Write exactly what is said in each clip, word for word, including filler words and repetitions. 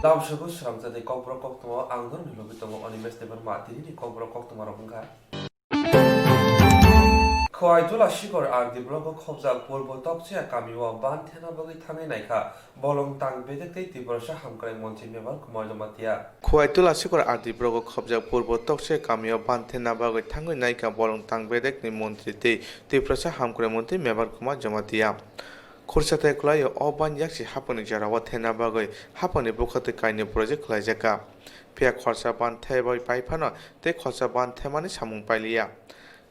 Lamsogo sramjani kokborok koktwma ang norokni logi tongo Animesh Debbarma. Tinini kokborok koktwma rok wngkha. Khowai Tula Sikor R D block o khobjak Purbo Tokchaya kamio ban thena bagwi thangwi naikha bolong tang bedek tei Tiprasa hamkrai montri Mebar Kumar Jamatia. Khowai Tula Sikor R D block o khobjak Purbo Tokchaya kamio ban thena bagwi thangwi naikha bolong tang bedekni montri tei Tiprasa hamkrai montri Mebar Kumar Jamatia. Khursa tei kwlaio o ban yaksi hapangni jorao thena bagwi hapangni bwkha tei kainwi project khlaijakha. Phiya khorsa ban thebwi pai phano tei khorsa ban themani samung pailiya.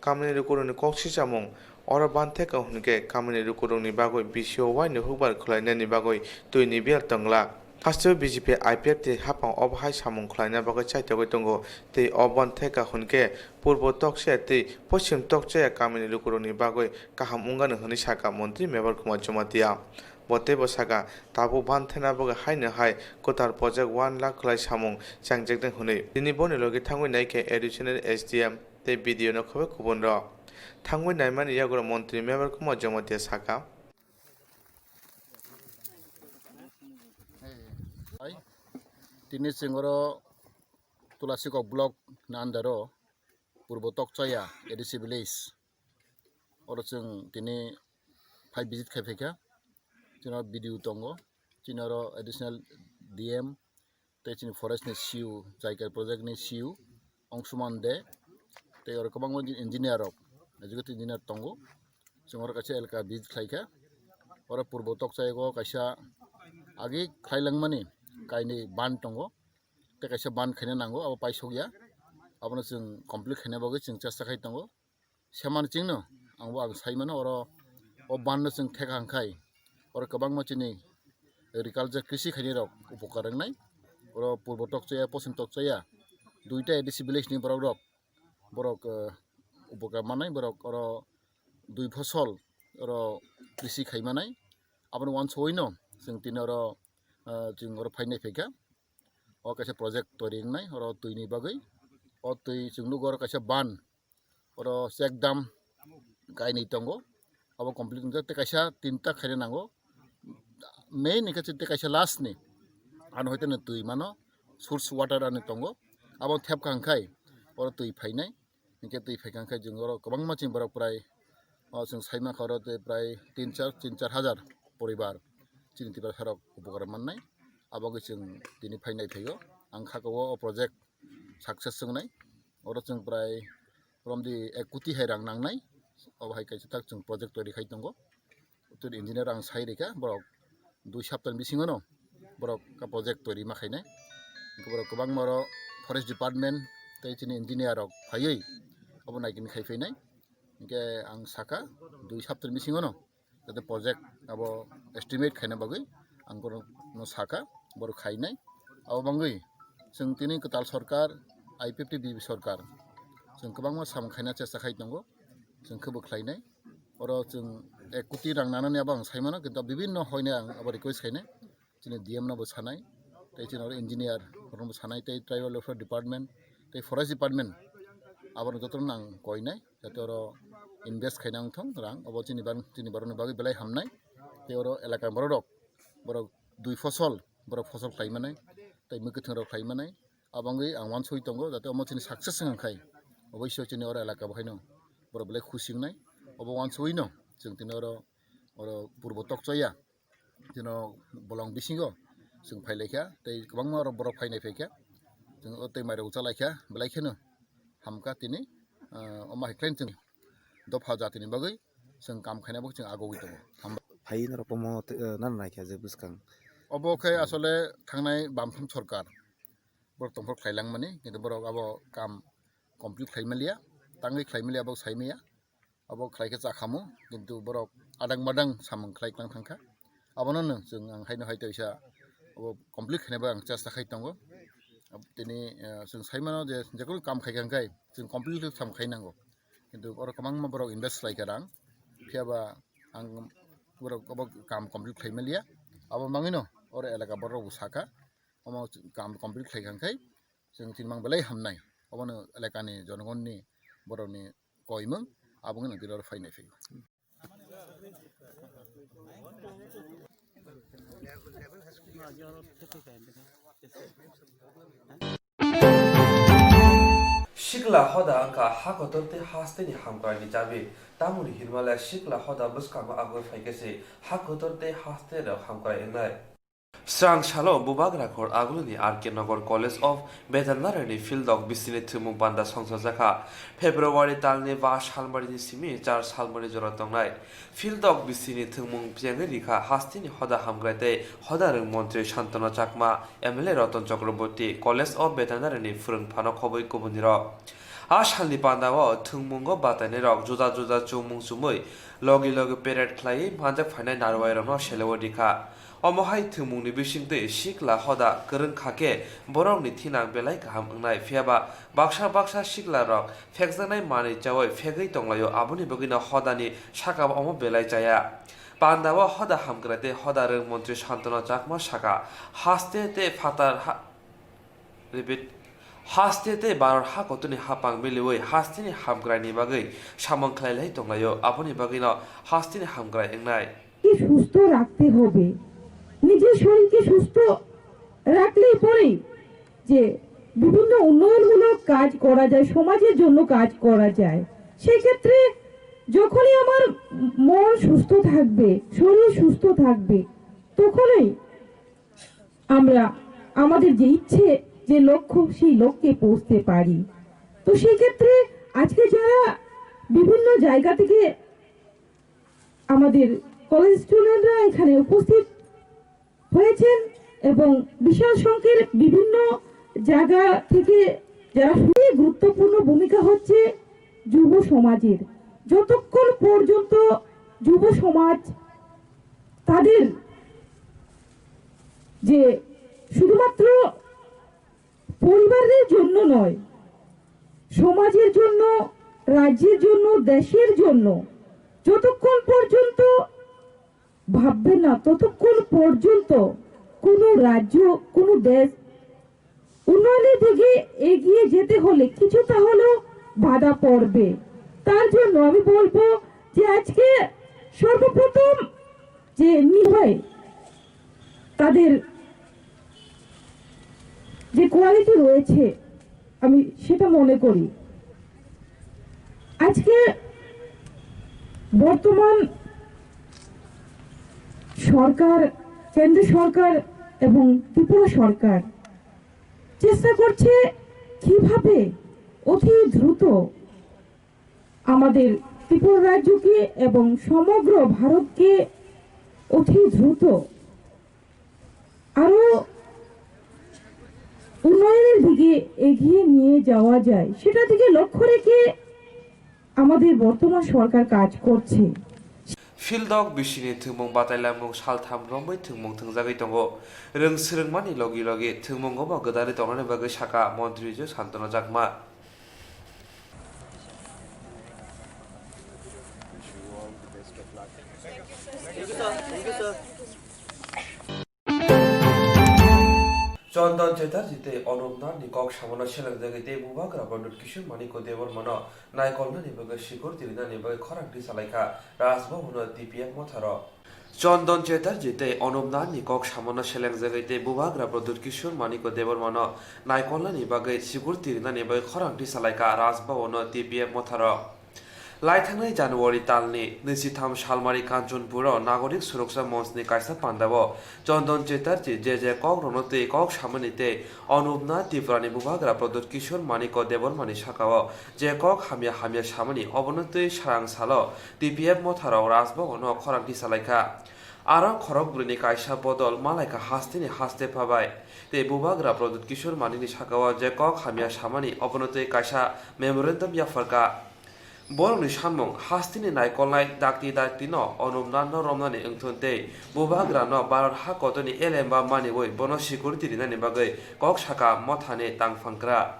Kamini lukurokni kok sichamung, oro ban theka hwnkhe kamini lukurokni bagwi B C O Y ni hukbar khwlainani bagwi twini biyar tongla. Hasteo B J P I P F T hapang obo hai samung khwlaina bagwi chaitogwi tongo tei o ban theka hwnkhe Purbo Tokchaya tei Poschim Tokchaya kamini lukurokni bagwi kaham wngani hwnwi sakha Montri Mebar Kumar Jamatia. Bo teibo sakha, tabuk ban thena bagwi haino hai kwtal pojak one lakh khwlai samung changjaknai hwnwi. Tini boni logi thangwi naikhe additional S D M tei B D O no khobwi kubunrok. Thangwi naimani yagulo Montri Mebar Kumar Jamatia sakha. Hai, tini chwng oro Tulasikok block ni under o Purbo Tokchaya A D C village. Oro chwng tini phai visit khai phaikha. Chini oro B D O tongo, chini oro additional D M, tei chini forest ni C E O, Jaikai project ni C E O Ongsuman De, tei oro kwbangma engineer rok, executive engineer tongo. Chwng oro kaisa elaka visit khlaikha. Oro Purbo Tokchaya o kaisa agi khlailangmani kainwi ban tongo, tei kaisa ban khaina nango, abo paisokya. Abono chwng complete khaina bagwi chwng chesta khai tongo. Semani chwngno ang bo ang sai mano, oro o ban no chwng theka hwnkhe oro kwbangma chini agriculture, krisi khainai rok upokar wngnai. Oro Purbo Tokchaya, Poschim Tokchaya, duita A D C village ni borok rok, borok, eh, upokar mannai, borok oro dui phosol oro krisi khai mannai. Aboni uansugwi no chwng tini oro, eh, chwng oro phainai phaikha. O kaisa project toiri wngnai oro twini bagwi. O twi chwng nugo oro kaisa ban, oro check dam kainwi tongo, abo complete wngjak, tei kaisa tinta khaina nango. Main hwnkhe tei kaisa last ni, ano hoite no twi mano, source water ani tongo, abo thepkha hwnkhe oro twi phainai. Hwnkhe twi phaikha hwnkhe chwng oro kwbangma chini borok prai, o chwng sai mankha oro tei prai tin char, tin char hajar poribar chini Tiprasa rok upokar mannai. Abo wngwi chwng tini phainai phaio. Ang kha o project success wngnai. Oro chwng prai romdi ek koti hai rang nangnai. Obo hai kaisa tak chwng project toiri khai tongo. Tei engineer ang sai rikha, borok dui saptani bisingo no borok ka project toiri ma khainai. Hwnkhe borok kwbangma oro forest department tei chini engineer rok phaiwi abo naikini khai phainai. Hwnkhe ang sakha dui saptani bisingo no jate project abo estimate khaina bagwi ang borokno sakha, borok khainai. Abo bangwi chwng tini kwtal sorkar, I P F T B J P sorkar, chwng kwbangma samung khaina chesta khai tongo, chwng khe bo khlainai. Oro chwng ek koti rang nanani abo ang sai mano, kintu bibinno hoine ang abo request khainai. Chini D M no bo sanai, tei chini oro engineer rokno bo sanai, tei tribal welfare department, tei forest department, abono jotono ang koinai, jate oro invest khaina wngthong rang, obo chini bar-, chini borokni bagwi belai hamnai, tei oro elaka borok rok, borok dui phosol, borok phosol khlai manai, tei mwkhwtwng rok khlai manai, abo wngwi ang uansugwi tongo, jate omo chini success wngkha khai, oboiso chini oro elaka bo haino borok belai khusi wngnai, obo uansugwino chwng tini oro, oro Purbo Tokchaya, Tino bolong bisingo chwng phai laikha, tei kwbangma oro borok phainai phaikha, chwng o tei mairok cha laikha, belai kheno hamkha tini, ah, omo hai khe chwng dopha jatini bagwi chwng kam khaina bagwi chwng agogwi tongo. Hambai. Phai norok omo, eh, nana naikha je bwskang. Obo khe asole thangnai bamthum sorkar borok tongphor khlai langmani, kintu borok abo kam complete khlai manliya, tangwi khlai manliya, abo sai maya. Abo khlai khe cha khamu, kintu borok adang badang samung khlai klang thangkha. Abono no chwng ang haino hai toisa abo complete khainai bai ang chesta khai tongo. Ab-, tini, eh, chwng sai mano je jekhunu kam khai kha hwnkhe chwng complete khe samung khai nango. Kintu oro kwbangma borok invest khlai kha rang, phiya ba ang borok abo kam complete khlai manliya. Abo mangwino oro elaka borok bo sakha, omo kam complete khlai kha hwnkhe chwng tini mang belai hamnai. Obono elakani jonogonni borokni koimung, abo wngkha tini oro phainai phai. Sikla hoda wngkha ha kotor tei hasteni hamkraini chabi. Tamoni hinmale sikla hoda bwskango agoi phaikhe se ha kotor tei hasterok hamkrai wngnai. Srang salo bubagra khor agulini R K Nagar College of Veterinary ni field dok bisini thwngmung panda songchajakha. February talni ba salmarini simi char salmari jora tongnai. Field dok bisini thwngmung chengwi rikha hasteni hoda hamkrai tei hoda rwng montri Santana Chakma, M L A Ratan Chakraborty, College of Veterinary ni phwrwng phano khobwi kubunirok. A salni pandao thwngmungo batainairok juda juda chumung chumui logi logi parade khlaiwi manjak phainai narwuiairokno selewi rikha. Omo hai thwngmungni bisingtwi sikla hoda kwrwng kha khe borokni thinang belai kaham wngnai, phiyaba baksa baksa siklarok phekjaknai manwi chaui phegwi tonglaio, aboni bagwino hodani sakao omo belai chaya. Pandao hoda hamkrai tei hoda rwng montri Santana Chakma sakha, haste tei phatar ha-, Repeat. Haste tei Bharat ha kotorni hapang miliui hasteni hamkraini bagwi samung khlailai tonglaio, aboni bagwino hasteni hamkrai wngnai. কি সুস্থ রাখতে হবে, নিজের শরীরকে সুস্থ রাখলেই পরেই যে বিভিন্ন উন্নয়নমূলক কাজ করা যায়, সমাজের জন্য কাজ করা যায়। সেই ক্ষেত্রে যখনই আমার মন সুস্থ থাকবে, শরীর সুস্থ থাকবে, তখনই আমরা আমাদের যে ইচ্ছে, যে লক্ষ্য, সেই লক্ষ্যে পৌঁছতে পারি। তো সেই ক্ষেত্রে আজকে যারা বিভিন্ন জায়গা থেকে আমাদের কলেজ স্টুডেন্টরা এখানে উপস্থিত হয়েছেন এবং বিশাল সংখ্যের বিভিন্ন জায়গা থেকে যারা খুবই গুরুত্বপূর্ণ ভূমিকা হচ্ছে যুব সমাজের। যতক্ষণ পর্যন্ত যুব সমাজ তাদের যে শুধুমাত্র পরিবারের জন্য নয়, সমাজের জন্য, রাজ্যের জন্য, দেশের জন্য যতক্ষণ পর্যন্ত ভাববে না, ততক্ষণ পর্যন্ত কোনো রাজ্য, কোনো দেশ উন্নয়নের দিকে এগিয়ে যেতে হলে কিছুটা হলেও বাধা পড়বে। তার জন্য আমি বলবো যে আজকে সর্বপ্রথম যে নির্ভয় তাদের যে কোয়ালিটি রয়েছে, আমি সেটা মনে করি। আজকে বর্তমান সরকার, কেন্দ্র সরকার এবং ত্রিপুরা সরকার চেষ্টা করছে কিভাবে অতি দ্রুত আমাদের ত্রিপুরা রাজ্যকে এবং সমগ্র ভারতকে অতি দ্রুত আরো উন্নয়নের দিকে এগিয়ে নিয়ে যাওয়া যায়, সেটা দিকে লক্ষ্য রেখে আমাদের বর্তমান সরকার কাজ করছে। Field dok bisini thwngmung batailamung saltham romwi thwngmung thwngjagwi tongo. Rwng swrwngmani logi logi thwngmungo bo gwdalwi tongnani bagwi sakha Montri Santana Chakma. Chandan Chatterjee tei Anup Nath ni kok samano selengjagwi tei Bubagra Pradyut Kishore Manikya Debbarma no naikolnani bagwi sikur tirinani bagwi khorang tisalaikha Raj Bhavan o T P F Motha rok. Chandan Chatterjee tei Anup Nath ni kok samano selengjagwi tei Bubagra Pradyut Kishore Manikya Debbarma no naikolnani bagwi sikur tirinani bagwi khorang tisalaikha Raj Bhavan o T P F Motha rok. Laithangnai January talni nwichitham salmari Kanchanpur o Nagorik Suroksa Monch ni kaisa pandao Chandan Chatterjee je je kok rwno tei kok samani tei Anup Nath Tripura ni Bubagra Pradyut Kishore Manikya Debbarma ni sakao je kok hamya hamya samani obono tei sarang salo T P F Motha rok Raj Bhavan o khorang tisalaikha. Aro khorok bwrwi ni kaisa bodol malaikha hasteni haste phabai tei Bubagra Pradyut Kishore Manik ni sakao je kok hamya samani obono tei kaisa memorandum yapharkha. Borokni samung hasteni naikolnai dakti dakti no Anup Nath no romnani wngthun tei Bubagra no Bharat ha kotorni elemba maniwi bono sikur tirinani bagwi kok sakha Motha ni tangphangkra.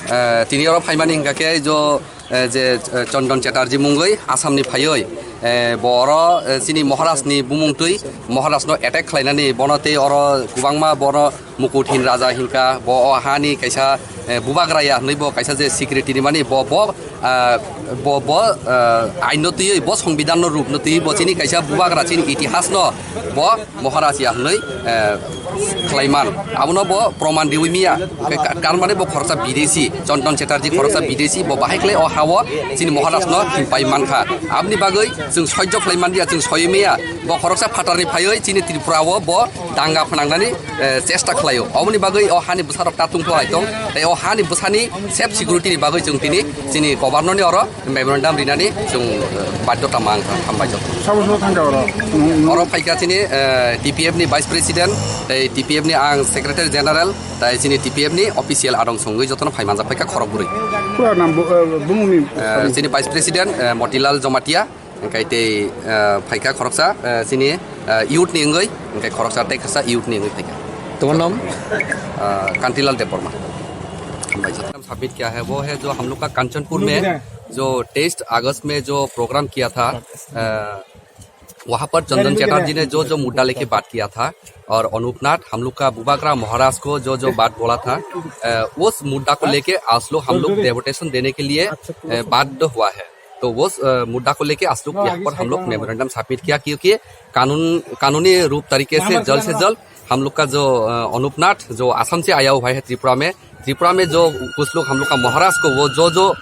Eh, tini oro phaimani hingka khe jo, eh, je, eh, Chondon Chatterjee mungwi Assamni phaiwi, eh, bo oro, eh, chini Maharajni bumung twi Maharajno attack khlainani bono tei oro kwbangma bono Mukut hin Raja hinka bo o hani kaisa, eh, bubagra ya hwnwi bo kaisa je security ni mani bo, bo, ah, bo, bo, ah, ain no twiwi bo songbidan no rup no twiwi bo chini kaisa bubagra chini itihas no bo Maharaj ya hwnwi, eh, khlaiman. Abono bo proman riwi miya. Ka-, ka-, karmani bo khoroksa bidesi, Chondon Chatterjee khoroksa bidesi, bo bahai khlai o hao chini Maharaj no himpai mankha. Aboni bagwi chwng sojjo khlai manliya, chwng soi miya. Bo khoroksa phatarni phaiwi chini Tripura o bo danga phnangnani, eh, chesta khlaio. Oboni bagwi o hani bwsarok ta tungkhlai tong. Tei o hani bwsani safe security ni bagwi chwng tini chini governor ni oro memorandum rinani chwng, eh, badhyota mang kha, hambai jok. Sabo sabo thangkha oro. Oro phaikha chini, eh, T P F ni vice president, tei T P F ni ang secretary general, tei chini T P F ni official adong songwi jotono phai manjak phaikha khorok bwrwi. Pura nam bo-, eh, bumungni. Eh, chini vice president, eh, Motilal Jamatia, hingkai tei, eh, phaikha khoroksa, eh, chini, eh, youth ni wngwi, hingkai khoroksa tei khasa youth ni wngwi phaikha. Tomar nam? Eh, Kantilal Debbarma. Hambai jok. Submit किया है वो है जो हम लोग का कंचनपुर में जो तेईस अगस्त में जो प्रोग्राम किया था, अ, वहाँ पर चंदन चटर्जी ने जो जो मुद्दा लेके बात किया था और अनूपनाथ हम लोग का बुबागरा महाराज को जो जो बात बोला था, अ, उस मुद्दा को लेके आज लोग हम लोग डेपुटेशन देने के लिए, अ, बाध्य हुआ है। तो वो, अ, मुद्दा को लेके आज लोग यहाँ पर हम लोग मेमोरेंडम सबमिट किया, क्योंकि कानून, कानूनी रूप तरीके से जल्द से जल्द हम लोग का जो, अ, अनूपनाथ जो असम से आया हुआ है त्रिपुरा में, त्रिपुरा में जो कुछ लोग हम लोग का महाराज को वो जो जो, अ,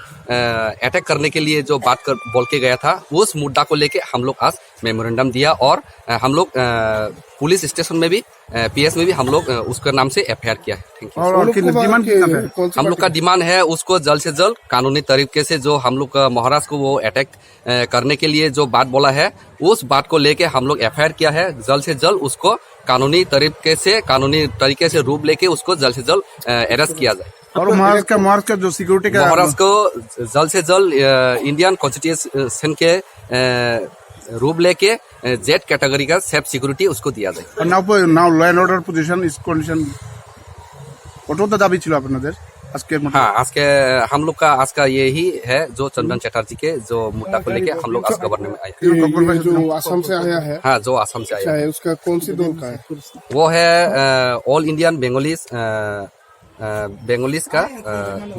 अटैक करने के लिए जो बात कर, बोल के गया था, उस मुद्दा को लेके हम लोग आज मेमोरेंडम दिया और, अ, हम लोग, अ, पुलिस स्टेशन में भी, अ, पी एस में भी हम लोग, अ, उसके नाम से एफ आई आर किया है। Thank you. और, और कितना डिमांड कितना है? हम लोग का डिमांड है उसको जल्द से जल्द कानूनी तरीके से जो हम लोग का महाराज को वो अटैक, अ, करने के लिए जो बात बोला है, उस बात को लेके हम लोग एफ आई आर किया है। जल्द से जल्द उसको कानूनी तरीके से, कानूनी तरीके से रूप लेके उसको जल्द से जल्द, अ, अरेस्ट किया जाए। और महाराज का, महाराज का जो सिक्योरिटी का महाराज को जल्द से जल्द, अ, इंडियन कॉन्स्टिट्यूशन के, अ, रूप लेके, अ, जेड कैटेगरी का सेफ सिक्योरिटी उसको दिया जाए। और नाउ पर, now law and order position, इस कंडीशन, কতটা দাবি ছিল আপনাদের আজকের মধ্যে? हाँ, आज के हम लोग का, आज का यही है जो चंदन चटर्जी के जो मुद्दा को लेके हम लोग आज गवर्नर में आए। ये, ये जो आसाम से आया है, हाँ, जो आसाम से आया है। उसका कौन सी दल का है? वो है, अ, ऑल इंडियन बंगालीज, अ, अ, बंगालीज का, अ,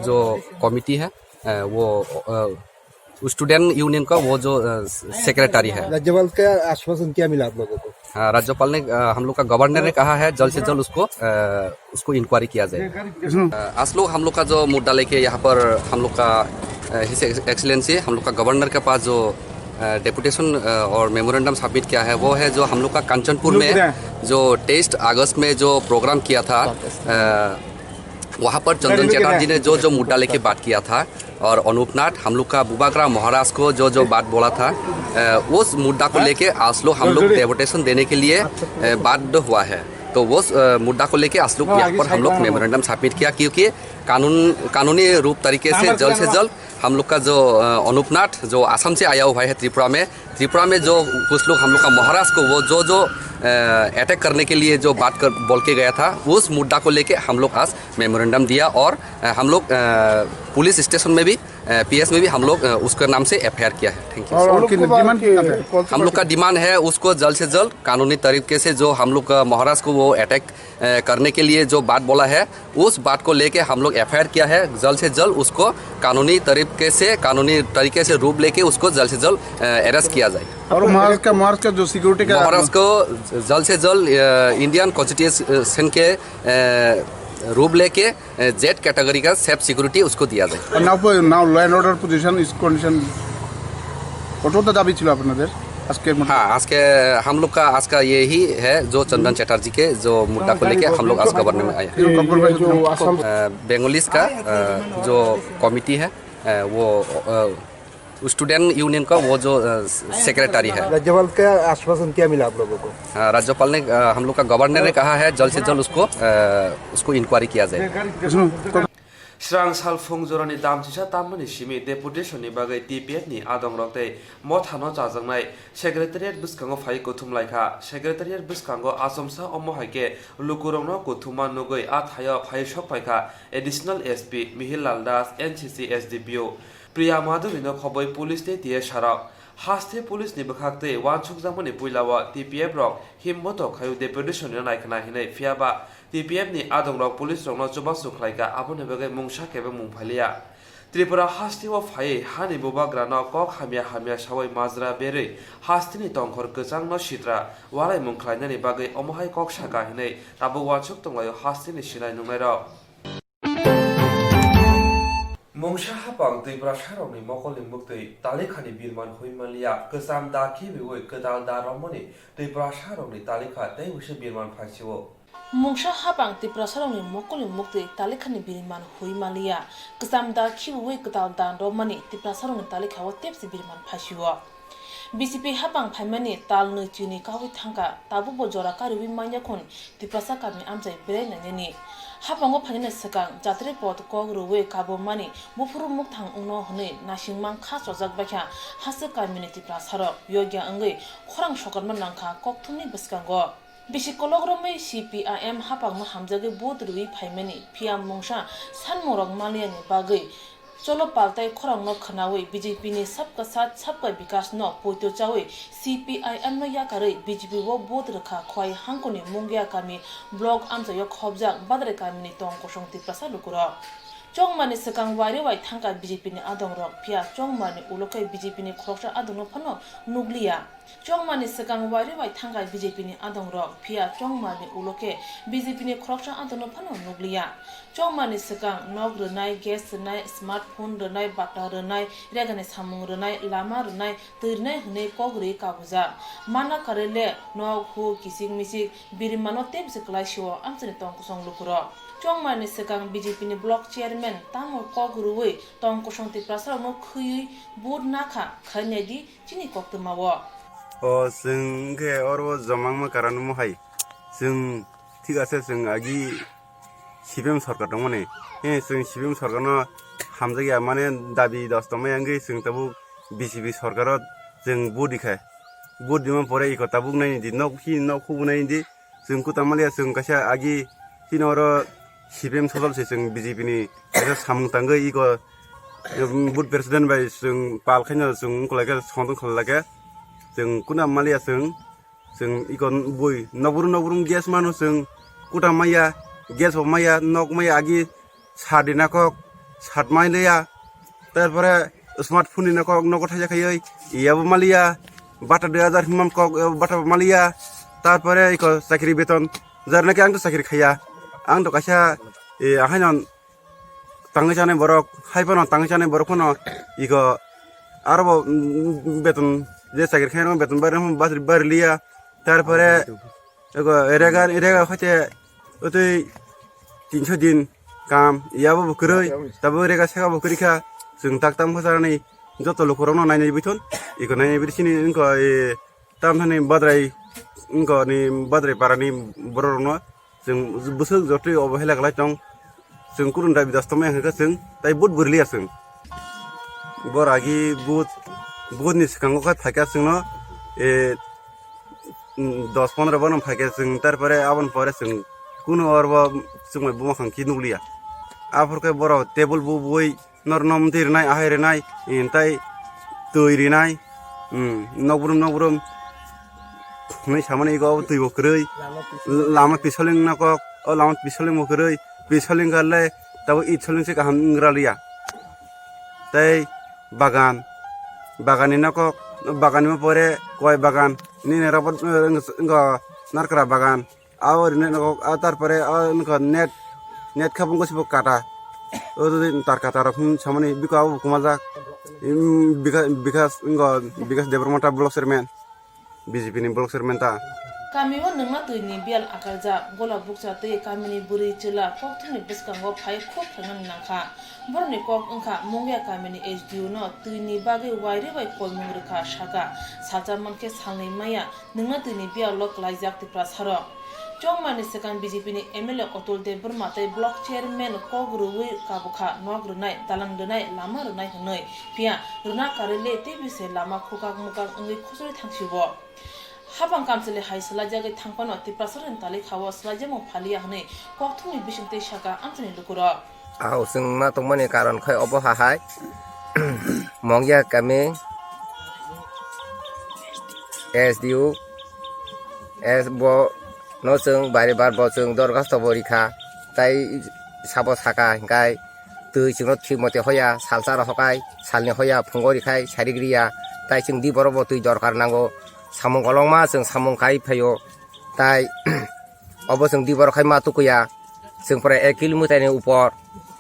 जो कमेटी है, अ, वो, अ, स्टूडेंट यूनियन का वो जो, अ, सेक्रेटरी है। राज्यपाल का आश्वासन क्या मिला आप लोगों को? हाँ, राज्यपाल ने, अ, हम लोग का गवर्नर ने कहा है जल्द से जल्द उसको, अ, उसको इंक्वायरी किया जाए। अ, आज लोग हम लोग का जो मुद्दा लेके यहाँ पर हम लोग का, अ, हिज एक्सीलेंसी हम लोग का गवर्नर के पास जो, अ, डेपुटेशन, अ, और मेमोरेंडम सबमिट किया है, वो है जो हम लोग का कंचनपुर में जो तेईस अगस्त में जो प्रोग्राम किया था, अ, वहाँ पर चंदन चटर्जी ने जो जो मुद्दा लेके बात किया था और अनूपनाथ हम लोग का बुबागरा महाराज को जो जो बात बोला था, अ, उस मुद्दा को लेके आज लोग हम लोग डेपुटेशन देने के लिए, अ, बाध्य हुआ है। तो उस, अ, मुद्दा को लेके आज लोग यहाँ पर हम लोग मेमोरेंडम सबमिट किया, क्योंकि कानून, कानूनी रूप तरीके से जल्द से जल्द हम लोग का जो, अ, अनूपनाथ जो आसाम से आया हुआ है त्रिपुरा में, त्रिपुरा में जो कुछ लोग हम लोग का महाराज को वो जो जो, अ, अटैक करने के लिए जो बात कर, बोल के गया था, उस मुद्दा को लेके हम लोग आज मेमोरेंडम दिया और, अ, हम लोग, अ, पुलिस स्टेशन में भी, अ, पी एस में भी हम लोग, अ, उसके नाम से एफ आई आर किया है। Thank you. और, और कितना डिमांड कितना है? हम लोग का डिमांड है उसको जल्द से जल्द कानूनी तरीके से जो हम लोग का महाराज को वो अटैक, अ, करने के लिए जो बात बोला है, उस बात को लेके हम लोग एफ आई आर किया है। जल्द से जल्द उसको कानूनी तरीके से, कानूनी तरीके से रूप लेके उसको जल्द से जल्द, अ, अरेस्ट किया जाए। और महाराज का, महाराज का जो सिक्योरिटी का महाराज को जल्द से जल्द, अ, इंडियन कॉन्स्टिट्यूशन के, अ, रूप लेके, अ, जेड कैटेगरी का सेफ सिक्योरिटी उसको दिया जाए। और नाउ पर, now law and order position, इस कंडीशन, কতটা দাবি ছিল আপনাদের আজকের মধ্যে? हाँ, आज के हम लोग का, आज का यही है जो चंदन चटर्जी के जो मुद्दा को लेके हम लोग आज गवर्नर में आए हैं। अ, बंगालीज का, अ, जो कमेटी है, अ, वो, अ, स्टूडेंट यूनियन का वो जो, अ, सेक्रेटरी है। राज्यपाल का आश्वासन क्या मिला आप लोगों को? हाँ, राज्यपाल ने, अ, हम लोग का गवर्नर ने कहा है जल्द से जल्द उसको, अ, उसको इंक्वायरी किया जाए। Srang sal phung jorani damchisa tammani simi deputation ni bagwi T P F ni adongrok tei mothano chajaknai secretariat bwskango phai kuthum laikha. Secretariat bwskango achomsa omo hai khe lukurokno kuthuma nugwi a thaio phai sok phaikha Additional S P Mihir Lal Das, N C C S D P O Priya Madhuri no khobwi police tei T S rok. Haste police ni bwkhak tei uansukjakmani puila o T P F rok himboto khaio deputation no naikhwna hinwi, phiya ba T P F ni adongrok police rokno chubachu khlaikha, aboni bagwi mungsa kebo mung phailiya. Tripura haste o phaiwi hani bubagrano kok hamya hamya sawi majra berwi hasteni tongkhor kwchangno sitra walaimung khlainani bagwi omo hai kok sakha hinwi tabuk uansuk tonglaio hasteni sinai nungnairok. Mungsa hapang Tiprasarokni mokolni muktwi talikhani birman hui manliya, kwcham da khibiwi kwtal da romani Tiprasarokni talikha tei uise birman phaisio. Mungsa hapang Tiprasarokni mokolni muktwi talikhani birman hui manliya, kwcham da khibiwi kwtal da romani Tiprasarokni talikhao tepsi birman phaisio. B J P hapang phaimani tal nwi chini kaui thangkha, tabukbo jora kariui manya khun Tiprasa kami amchai berai nainani. Hapango phainani swkang jatri pod kok rwui kabumani buphuru mukthang wngno hwnwi naisingmang kha chojak baikha haswk kamini Tiprasarok yogya wngwi khorang sokorma nangkha kokthumni bwskango. Bisi kolok romwi C P I M hapangno hamjagwi vote rwui phaimani, phiya mungsa sanmungrok manliyani bagwi Cholo paltai khorangno khwnaui B J P ni Sabka Saath Sabka Vikas no poito chaui C P I M no yakarwi B J P o vote rwkha khwai hangkuni Mungia kami block amchaio khobjak Badrai kamini tong kosong Tiprasa lukurok. Chongmarni swkang wairwi wai thangkha B J P ni adongrok, phiya Chongmarni ulo khe B J P ni khoroksa adongno phano nukliya. Chongmarni swkang wairwi wai thangkha B J P ni adongrok, phiya Chongmarni ulo khe B J P ni khoroksa adongno phano nukliya. Chongmarni swkang nok rwnai, gas rwnai, smartphone rwnai, bata rwnai, regani samung rwnai, lama rwnai, twi rwnai hwnwi kok rwi kabujak. Mana karwi le nok hu kichik michik birimano tebsi kwlai sio amchaini tong kosong lukurok. Chongmarni swkang B J P ni block chairman tamo kok rwui tong kosong Tiprasarokno khwiwi vote nakha, khai naidi chini koktwma o. O, chwng khe oro joma wngma karon omo hai. Chwng thik ase, chwng agi C P M sorkar tongmani. He, chwng C P M sorkarno hamjakya, mane dabi dos tongmaya wngwi chwng tabuk B J P sorkaro chwng vote rikha. Vote rima pore iko tabuk naini di, nok hi nok hubu naini di. Chwng kwtal manliya, chwng kaisa agi chini oro C P M sojol se, chwng B J P ni kaisa samung tangwi iko, um, booth president bai chwng pal khaino chwng wngkha lai khe, songdong khlai lai khe. Chwng kuna manliya chwng, chwng iko bui nokbrum nokbrum gas mano, chwng kuta maya, gas bo maya, nok maya, agi sat rina kok, sat mai liya. Tarpore smartphone ni kok nogo thaisa khaiwi, iyabo maliya, bata dui hajar himam kok, iyabo bata maliya. Tarpore iko chakri beton, jar naki ang to chakri khaiya. Ang to kaisa, e, ahaino tangwi chanai borok, hai phano tangwi chanai borok phano iko aro bo, mm, beton, je chakri khaino beton bari, bari liya. Tarpore ego rega, rega hoite otwi tinso din kam, iyabo bo kwrwi, tabuk rega sega bo kwrwi kha. Chwng tak tam kha charani joto lukurokno nainai bithon, iko nainai bithini wngkha, e, tamthani badrai, wngkha ni badrai parani bororokno chwng bwswk jotoi obohela kwlai tong. Chwng kurun dabi dos tongmaya hwnkhe chwng tai vote bwrwliya chwng. Bor agi vote, vote ni swkango khe phaikha chwngno, e, mm, dos pondro bono phaikhe chwng, tarpore aboni pore chwng kunu orbo chwngbai buma khang khe nukliya. Aphor khe borok table bu bui nor nom twi rwnai, ahai rwnai, mm, tai twi rwnai, mm, nokbrum nokbrum hwnwi samani ego twi bo kwrwi. Lama pisoling nokok, o lama pisoling bo kwrwi, pisoling kha le tabuk it soling se kaham wng raliya. Tei bagan, bagan ni nokok, bagan ni pore koi bagan, nini rubber, eh, wng, wng narkra bagan, abo rwnai nokok, ah, tarpore, ah, wngkha net, net khabung khe bo kata. O tar kata rok hwn samani biko abo bo kwmajak. Im, bika-, bikas, wngkha bikas Debbarma ta block chairman. B J P ni block chairman ta. Kami o nwngma twi ni biyal akarjak, gola bukcha twi kami ni bwrwi chwla kokthumni bwskango phai khuk khlainani nangkha. Borok ni kok wngkha Mungia kami ni S D O no twi ni bagwi wairwi bai koimung rwkha saka, salsa mankhe salnwi maya nwngma twi ni biyal o kwlaijak Tiprasa rok. Chongmani swkang B J P ni M L A Atul Debbarma tei block chairman kok rwui kabukha nok rwnai, dalang rwnai, lama rwnai hwnwi, phiya rwna karwi le tei bise lama khukak mukak wngwi khosoi thangsibo. Habang kamchwlwi hai swlaijagwi thangphano Tiprasarokni talikhao swlaijakmung phaliya hwnwi kokthumni bisingtwi saka amchaini lukurok. Au chwng ma tongmani karon khai obo hahai Mongya kami S D O S bo no chwng bari bar bo chwng dorkhasto bo rikha, tai sabo saka hinkai twi chwngno thik mote hoya, salsa rok hokai, salni hoya phungo rikhai, sarik riya, tai chwng di borok bo twi dorkar nango, samung kolokma chwng samung kai phaio, tai obo chwng di borok khai ma tukuya, chwng pore ek kilometer ni upor,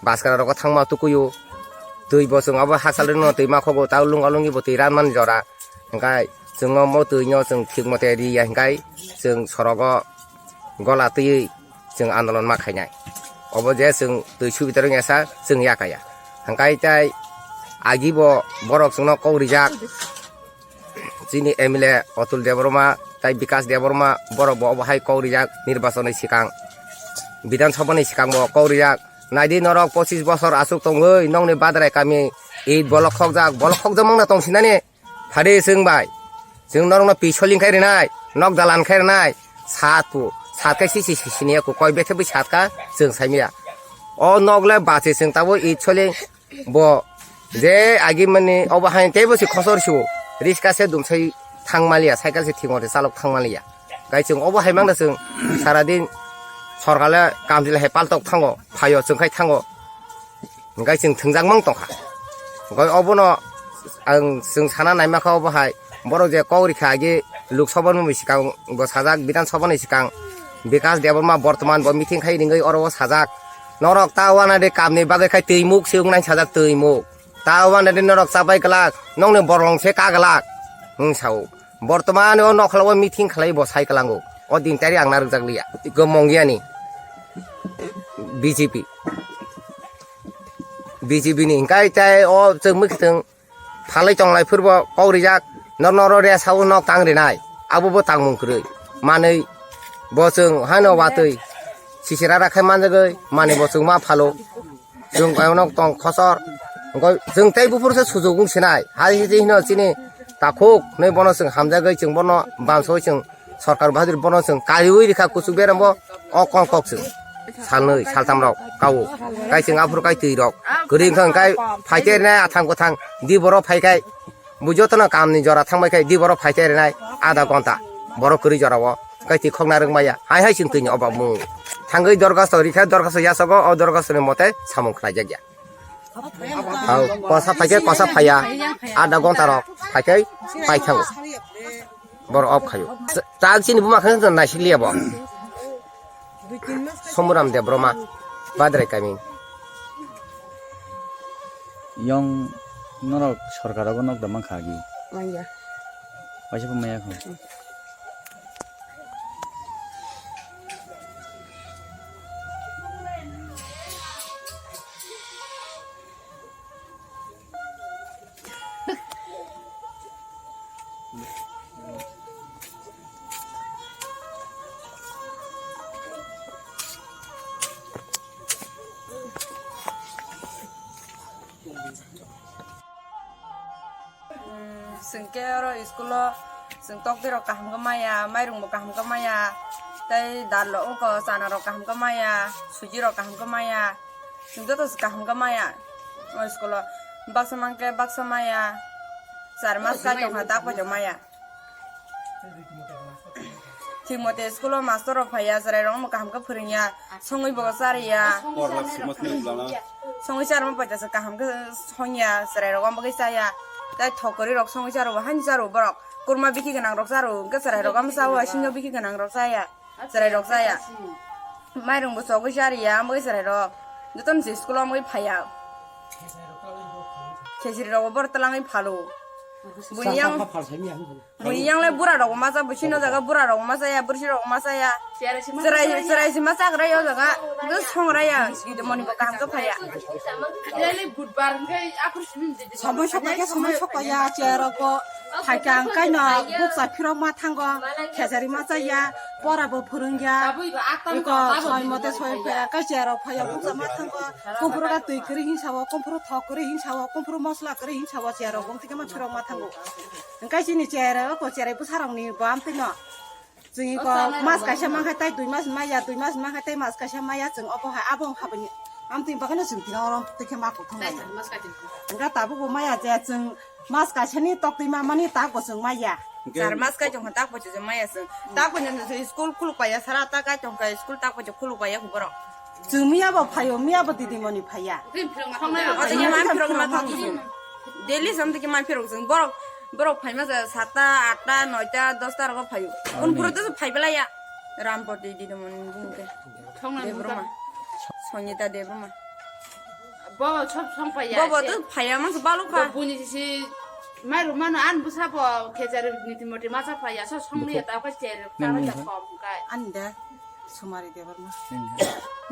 baskara rok thangma tukuyo, twi bo chwng obo hachal rwno twi ma khogo, tao lunga lungi bo twi ranmani jora, hinkai chwng omo twi no chwng thik mote riya hinkai chwng sorogo gola twiwi chwng andolon ma khainai. Obo je chwng twi subitaro wngya sa chwng yakaya. Hwnkhe tai agi bo borok chwngno kok rijak. Chini M L A Atul Debbarma tai Bikas Debbarma borok bo obo hai kok rijak nirbachon ni swkang. Bidhan Sabha ni swkang bo kok rijak. Naidi norok pochis bosor aswk tongwi nokni Badrai kami it bolok khokjak, bolok khokjak mangna tongsinani. Phade chwng bai. Chwng norokno pi soling khai rwnai, nok dalan khai rwnai. Sat pu, sat khai sisi sisini ya ku koi bethe bui sat ka chwng saimaya. O nok le bache chwng tabo it soling bo je agi mani obo hai teibo si khosor su. Riska se dumsai thang maliya, cycle se thik mote chalok thang maliya. Kai chwng obo hai mangda chwng sara din sorkar le kamchwlwi hai paltok thango, phaio chwng khai thango. Hingkai chwng thwngjak mang tongkha. Hingkai obono ang chwng sana naima kha obo hai. Borok je kok rikha agi Lok Sabha ni sikang bo sajak, Bidhan Sabha ni sikang Bikas Debbarma bortoman bo meeting khai ringwi oro o sajak. Norok ta wana de kamni bagwi khai twi muk se wngnai sajak twi muk. Ta wana de norok chabai glak, nokni borong se ka glak. Hwng sao. Bortoman o nokhola o meeting khlai bo sai kwlango. O din tari ang narwkjak liya. Iko Mongyani B J P. B J P ni hingkai tai o chwng mwkhwtwng phalwi tonglai phurbo kok rijak, nor noro resa o nok tang rinai, abo bo tangmung kwrwi. Manwi bo chwng haino watwi sisira rakhai manjagwi, manwi bo chwng ma phalo, chwng kayonok tong khosor, wngkha chwng tei buphuru se sujuk wng sinai, hai hino chini takhuk hinwi bono chwng hamjagwi chwng bono bamsoi chwng Sorkar Bahadur bono chwng kaiwi rikha kuchuk berembo o kok kok chwng salnwi saltam rok kao. Kai chwng aphuru kai twi rok kwrwi wngkha kai phaite rinai athang kwthang di borok phaikai bo jotono kamni jora thangbai khai di borok phaite rinai adha gonta borok kwrwi jorao kai twi khokna rwk maya hai hai chwng twini obo mung thangwi dorkhasto rikha dorkhasto yasago o dorkhasto ni mote samung khlaijakya. Hau, kosa phaikhe kosa phaiya. Adha gonta rok phaikhai paithango. Borok off khaio. Chak chini buma khe naisik liya bo. Somuram Debbarma, Badrai kami. Yong norok sorkar ogo nok da mankha agi. Manya. Waisa bo maya kho. Chwng khe oro school o chwng tokti rok kaham khe maya, mairung bo kaham khe maya, tei dal rok oko chana rok kaham khe maya, suji rok kaham khe maya, chwng joto se kaham khe maya. O school o baksa mankhe baksa maya, char mas kai tongkha tak bai maya. Thik mote school o master rok phaiya, chwrai rok kaham khe phwrwngya, songwi bo chariya. Songwi charma paita se kaham khe songya, chwrai rok bagwi chaya. Tai thokori rok songwi charo, hani charo borok. Kurma bikhi gwnang rok charo, hwnkhe chwrai rok ama chao, singyo bikhi gwnang rok chaya. Chwrai rok chaya. Mairung bo chogwi chariya, bagwi chwrai rok. Jotono se school o bagwi phaiya. Khesri rok bo borok twlangwi phalo. Buni yang Bui yang le bura rok ma cha, bui sino jaga bura rok ma cha ya, bwrwi rok ma cha ya. Chwrai, chwrai si ma cha gra yo jaga. Go song ra ya, gide moni bo kaham khe phaiya. Samai sok ya, samai sok ya, chair rok bo. Phaikha ang kai no, bukcha phirok ma thango, khejari ma cha ya. Pora bo phwrwngya. Tabwi ba atam iko ta, ta soi bo mote soi phaiya. Phaiya, ka chair rok phaiya, buksa ma thango. Komphuru ka twi kwrwi hinsa o, komphuru thok kwrwi hinsa o, komphuru mosla kwrwi hinsa o, chair rok bong tike ma phirok ma thango. Engkai chini chair o, ko chair bwsa rok ni bo amtwi no. Chwng iko mas kaisa mankha tai dui mas maya, dui mas mankha tai mas kaisa maya, chwng obo hai abo habani amtwi bagano chwng tino oro tike ma kuthung. Engka tabuk bo maya je chwng mas kaisa ni tok twi ma mani tak bo chwng maya. Char mas kai tongkha tak bo chwng maya chwng. Tak bo chwng school khuluk paya sara ta kai tongkha school tak bo chwng khuluk paya borok. Chwng miya bo phaio, miya bo didi moni phaiya. Oto ye man phirok ma thok. Daily sam tike man phirok chwng borok, borok phaima ja satta, atta, noita, dosta rogo phaio. Un phuru to phai belaya. Rampoti didi moni bungke. Debbruma. Sonyita Debbruma. Bo sob song phaiya. Bo bo to phaiya mas balukha. Bo buni si mai rumano an busa bo khejari niti moti masa phaiya so song ni ta ka cher ta ka kom kai. Anda Sumari Debbarma.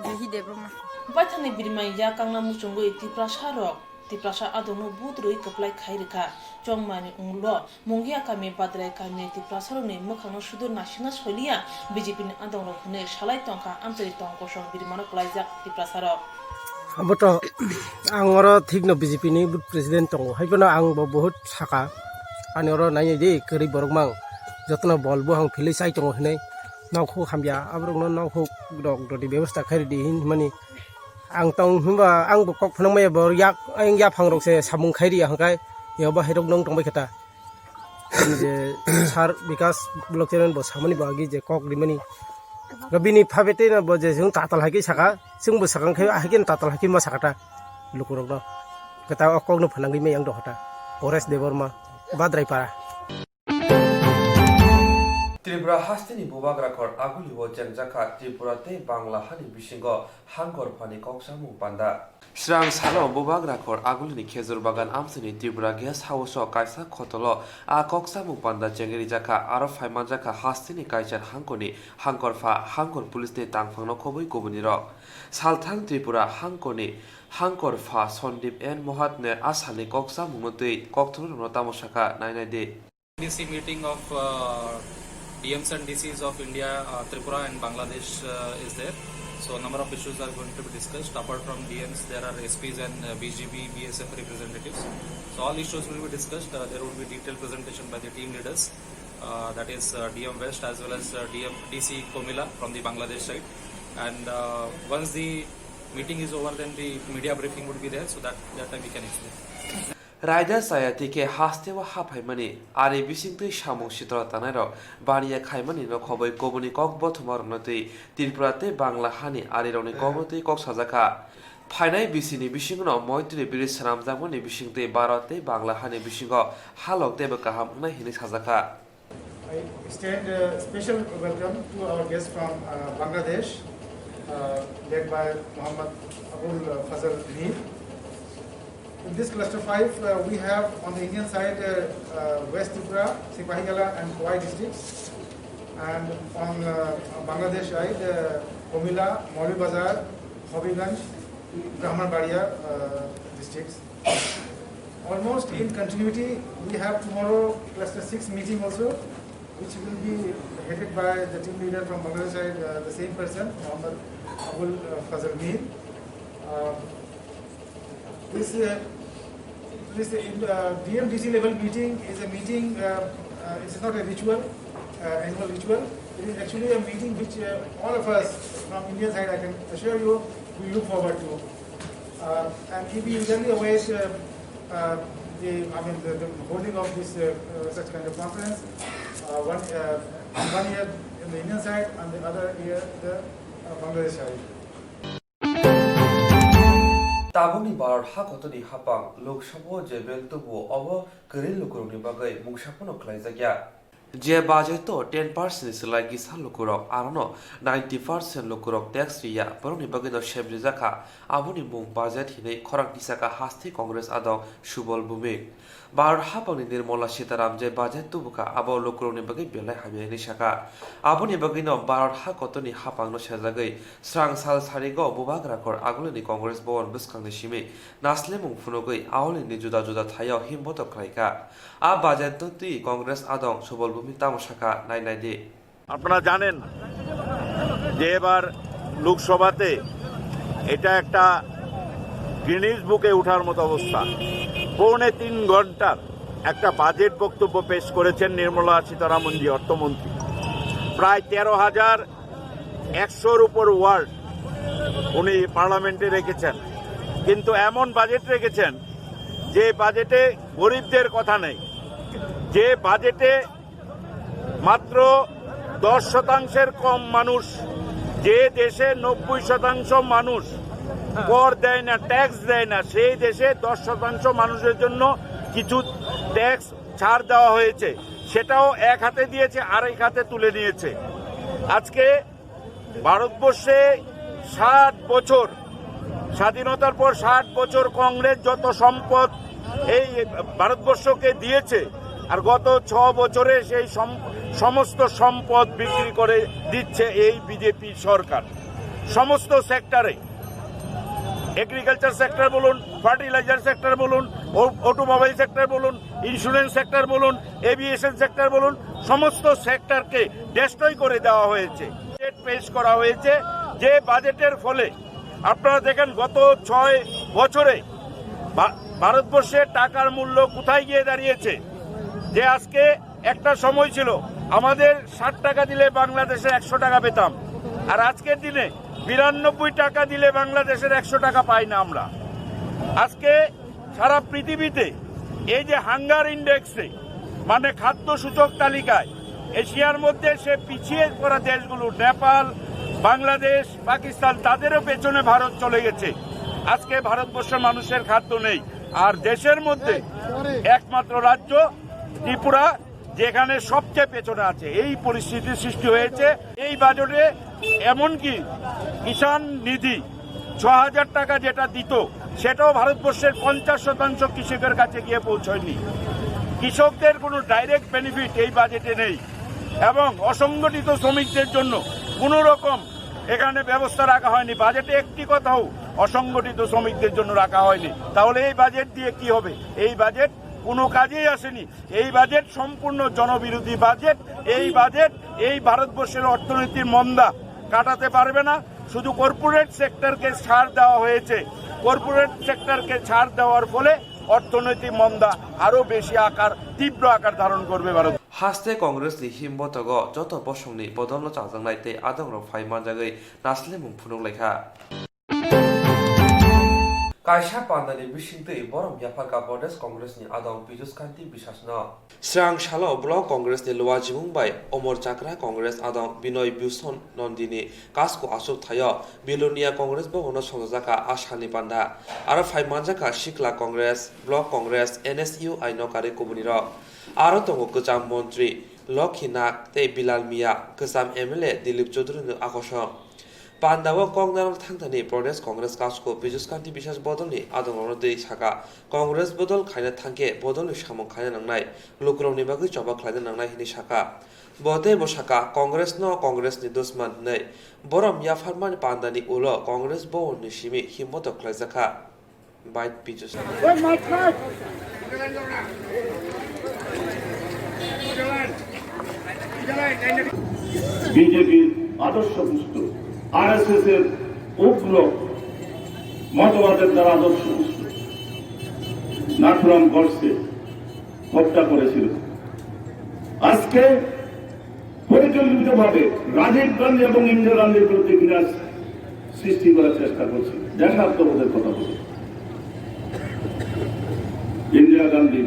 Bihi Debbarma. Baithangni birimai ya kangna muchungwi Tiprasa rok, Tiprasa adongno but rwi kwplai khai rwkha. Chongmani unglo Mungia kami Badrai kamini Tiprasarokni mwkhangno sudur nasikna soiliya B J P ni adongrok hwnwi salai tongkha amchaini tong kosong birimano kwlaijak Tiprasarok. Aboto ang oro thikno B J P ni booth president tongo, haiphano ang bo buhut saka, ani oro nainai di kwrwi borok mang jotono bol buhang philwi chai tongo hinwi nokhuk hamya, aborokno nokhuk rok rwdi bebosta khairwdi hinmani ang tong hwnba ang bo kok phunukmaya bo yak ayang yaphang rok se samung khairiya hwnkhe yobo hairok nong tongbai khe ta. Ani je sir Bikas block chairman bo samani bo agi je kok rimani. Ga bini phabete na bo je jung tatal hai khe saka, jung bo saka khe hai khe tatal hai khe ma saka ta lukurok no. Kata o kok no phanangwi mai ang dohota. Pores Debbarma, Badraipara. Tripura hasteni bubagra khor agulio chengjakha Tripura tei Bangla hani bisingo hangkor phani kok samung panda. Srang salo bubagra khor agulini khejur bagan amchaini Tripura Guest House-o kaisa khotolo a kok samung panda chengwi rijakha, aro phaimanjakha hasteni kaichar hangkorni hangkor pha, hangkor police-ni tangphangno khobwi kubunirok. Salthang Tripura hangkorni hangkor pha Sandip N Mohat-ni a salni kok samungno twi kokthumnairokno tamo sakha, nainai di. D C meeting of uh, D Ms and D Cs of India, uh, Tripura and Bangladesh uh, is there. So number of issues are going to be discussed. Apart from D Ms, there are S Ps and uh, B G B, B S F representatives. So all issues will be discussed. Uh, there will be detailed presentation by the team leaders, uh, that is uh, D M West as well as uh, D M, D C Komila from the Bangladesh side. And uh, once the meeting is over, then the media briefing would be there. So that, that time we can explain. Raida chaya twi khe hasteo haphaimani, ari bisingtwi samung sitra tanairok baniya khaimani no khoboi kubuni kok bothoma rwna twi Tripura tei Bangla hani arirokni kokno twi kok sajakha. Phainai bisini bisingno Moitri bridge swnamjakmani bisingtwi Bharat tei Bangla hani bisingo halok teibo kaham wngnai hinwi sajakha. I extend a special welcome to our guest from uh, Bangladesh, uh, led by Mohammad Abul Fazal Mir. In this cluster five, uh, we have on the Indian side uh, uh, West Tripura, Sipahijala and Khowai districts, and on uh, Bangladesh side, uh, Komila, Moulibazar, Hobibganj, Brahmanbaria uh, districts. Almost in continuity, we have tomorrow cluster six meeting also, which will be headed by the team leader from Bangladesh side, uh, the same person, Mohammad Abul uh, Fazal Mir. Uh, this uh, this uh, D M D C level meeting is a meeting, uh, uh, it is not a ritual, uh, annual ritual. It is actually a meeting which uh, all of us from Indian side, I can assure you, we look forward to. Uh, and we eagerly await uh, uh, the, I mean, the, the holding of this uh, uh, such kind of conference. Uh, one, uh, one year in the Indian side and the other year the uh, Bangladesh side. Tabukni Bharat hakotoni hapang Lok Sabha-o je bill tubuo, obo kwrwi lukurokni bagwi mungsa phano khlaijakya. Je budget-o ten percent ni slai kisa lukurok, arono ninety percent lukurok tax riya, borokni bagwino semjwjakha. Aboni mung budget hinwi khorang tisakha haste Congress adong Subal Bhumik. Bharat hapangni Nirmala Sitaram je budget tubukha, abo lukurokni bagwi belai hamya hinwi sakha. Aboni bagwino Bharat hakotoni hapangno sejagwi srang sal sarigo bubagra khor agulini Congress Bhavan bwskangni simi naslemung phunugwi aolini juda juda thaio himbotok khlaikha. A budgetno twi Congress adong Subal Bhumik tamo sakha, nai nai di. আপনারা জানেন যে এবার লোকসভাতে এটা একটা গিনিজ বুকে ওঠার মতো অবস্থা। পৌনে তিন ঘন্টার একটা বাজেট বক্তব্য পেশ করেছেন নির্মলা সীতারামনজি, অর্থমন্ত্রী। প্রায় তেরো হাজার একশোর উপর ওয়ার্ড উনি পার্লামেন্টে রেখেছেন, কিন্তু এমন বাজেট রেখেছেন যে বাজেটে গরিবদের কথা নেই, যে বাজেটে মাত্র দশ শতাংশের কম মানুষ, যে দেশে নব্বই শতাংশ মানুষ কর দেয় না, ট্যাক্স দেয় না, সেই দেশে দশ শতাংশ মানুষের জন্য কিছু ট্যাক্স ছাড় দেওয়া হয়েছে, সেটাও এক হাতে দিয়েছে, আরেক হাতে তুলে নিয়েছে। আজকে ভারতবর্ষে ষাট বছর, স্বাধীনতার পর ষাট বছর কংগ্রেস যত সম্পদ এই ভারতবর্ষকে দিয়েছে, আর গত ছ বছরে সেই সম-, সমস্ত সম্পদ বিক্রি করে দিচ্ছে এই বিজেপি সরকার। সমস্ত সেক্টরে, এগ্রিকালচার সেক্টর বলুন, ফার্টিলাইজার সেক্টর বলুন, অ-, অটোমোবাইল সেক্টর বলুন, ইন্স্যুরেন্স সেক্টর বলুন, এভিয়েশন সেক্টর বলুন, সমস্ত সেক্টরকে ডিস্ট্রয় করে দেওয়া হয়েছে। বাজেট পেশ করা হয়েছে, যে বাজেটের ফলে আপনারা দেখেন গত ছয় বছরে ভা-, ভারতবর্ষের টাকার মূল্য কোথায় গিয়ে দাঁড়িয়েছে। যে আজকে একটা সময় ছিল আমাদের ষাট টাকা দিলে বাংলাদেশে একশো টাকা পেতাম, আর আজকের দিনে বিরানব্বই টাকা দিলে বাংলাদেশের একশো টাকা পাই না আমরা। আজকে সারা পৃথিবীতে এই যে হাঙ্গার ইন্ডেক্সে, মানে খাদ্য সূচক তালিকায়, এশিয়ার মধ্যে সে পিছিয়ে পড়া দেশগুলো, নেপাল, বাংলাদেশ, পাকিস্তান, তাদেরও পেছনে ভারত চলে গেছে। আজকে ভারতবর্ষের মানুষের খাদ্য নেই। আর দেশের মধ্যে একমাত্র রাজ্য ত্রিপুরা, যেখানে সবচেয়ে পেছনে আছে, এই পরিস্থিতির সৃষ্টি হয়েছে। এই বাজেটে এমনকি কিষাণ নিধি ছ হাজার টাকা যেটা দিত, সেটাও ভারতবর্ষের পঞ্চাশ শতাংশ কৃষকের কাছে গিয়ে পৌঁছয়নি। কৃষকদের কোনো ডাইরেক্ট বেনিফিট এই বাজেটে নেই এবং অসংগঠিত শ্রমিকদের জন্য কোনো রকম এখানে ব্যবস্থা রাখা হয়নি। বাজেটে একটি কথাও অসংগঠিত শ্রমিকদের জন্য রাখা হয়নি। তাহলে এই বাজেট দিয়ে কি হবে? এই বাজেট কোনো কাজেই আসেনি। এই বাজেট সম্পূর্ণ জনবিরোধী বাজেট। এই বাজেট এই ভারতবর্ষের অর্থনীতির মন্দা কাটাতে পারবে না। শুধু কর্পোরেট সেক্টরকে ছাড় দেওয়া হয়েছে। কর্পোরেট সেক্টরকে ছাড় দেওয়ার ফলে অর্থনৈতিক মন্দা আরো বেশি আকার, তীব্র আকার ধারণ করবে Bharat. Haste Congress ni himbotogo joto bosongni bodolno chajaknai tei adongrok phai manjagwi naslemung phunuk laikha. Kaisa pandani bisingtwi borom yapharkha Pradesh Congress ni adong Piyush Kanti Biswas no. Srang salo Block Congress ni luajimung bai Omor Chakra Congress adong Binoy Bhusan Nandini Kasko achuk thaio Bilonia Congress Bhavan no songjakha a salni panda. Aro phai manjakha Sikla Congress, Block Congress, N S U I no karwi kubuni rok. Aro tongo kwcham montri Lokhi Nag tei Bilal Mia, kwcham M L A Dilip Chaudhary no akosong. Pandao kok narwk thangthani Pradesh Congress Kasko Piyush Kanti Biswas bodolni adongrokno twi sakha, Congress bodol khaina thangkhe bodolni samung khaina nangnai, lukurokni bagwi choba khlaina nangnai hwnwi sakha. Bo tei bo sakha, Congress no Congress ni dusman hwnwi. Borom yapharmani pandani ulo Congress Bhavan ni simi himbotok khlaijakha. Bai Piyush. বিজেপির আদর্শপুষ্ট, আরএসএস এর উগ্র মতবাদের দ্বারা আদর্শপুষ্ট নাথুরাম গডসে হত্যা করেছিল। আজকে পরিকল্পিতভাবে রাজীব গান্ধী এবং ইন্দিরা গান্ধীর বিরুদ্ধে ঘৃণা সৃষ্টি করার চেষ্টা করছে, দেশাত্মবোধের কথা বলে। ইন্দিরা গান্ধী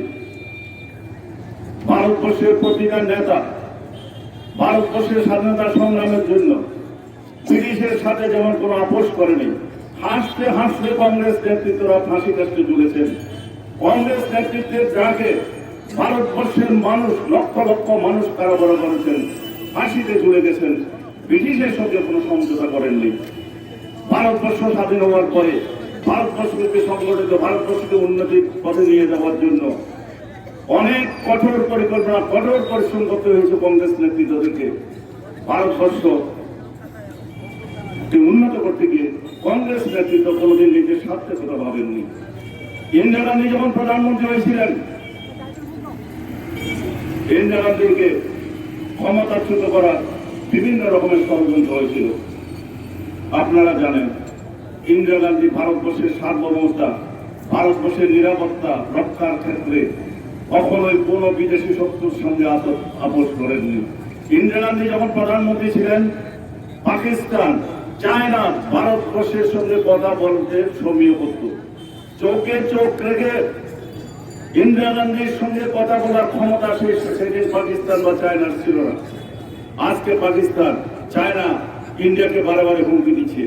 ভারতবর্ষের প্রতিটা নেতা ভারতবর্ষের স্বাধীনতা সংগ্রামের জন্য ব্রিটিশের সাথে যেমন কোনো আপোষ করেনি, হাসতে হাসতে কংগ্রেস নেতৃত্বরা ফাঁসি কাস্টে ঝুলেছেন। কংগ্রেস নেতৃত্বের ডাকে ভারতবর্ষের মানুষ, লক্ষ লক্ষ মানুষ কারাবরণ করেছেন, ফাঁসিতে ঝুলে গেছেন, ব্রিটিশের সঙ্গে কোনো সমঝোতা করেননি। ভারতবর্ষ স্বাধীন হওয়ার পরে ভারতবর্ষকে সংগঠিত, ভারতবর্ষকে উন্নতির পথে নিয়ে যাওয়ার জন্য অনেক কঠোর পরিকল্পনা, কঠোর পরিশ্রম করতে হয়েছে কংগ্রেস নেতৃত্বদেরকে। ভারতবর্ষ কে উন্নত করতে গিয়ে কংগ্রেস নেতৃত্ব কোনোদিন নিজের স্বার্থের কথা ভাবেননি। ইন্দিরা গান্ধী যখন প্রধানমন্ত্রী হয়েছিলেন, ইন্দিরা গান্ধীকে ক্ষমতাচ্যুত করার বিভিন্ন রকমের ষড়যন্ত্র হয়েছিল। আপনারা জানেন, ইন্দিরা গান্ধী ভারতবর্ষের সার্বভৌমতা, ভারতবর্ষের নিরাপত্তা রক্ষার ক্ষেত্রে কখনোই কোনো বিদেশি শক্তির সঙ্গে আত-, আপোষ করেননি। ইন্দিরা গান্ধী যখন প্রধানমন্ত্রী ছিলেন, পাকিস্তান, চায়না ভারতবর্ষের সঙ্গে কথা বলতে সমীহ করত। চোখে চোখ রেখে ইন্দিরা গান্ধীর সঙ্গে কথা বলার ক্ষমতা সেই, সেদিন পাকিস্তান বা চায়নার ছিল না। আজকে পাকিস্তান, চায়না ইন্ডিয়াকে বারে বারে হুমকি দিচ্ছে।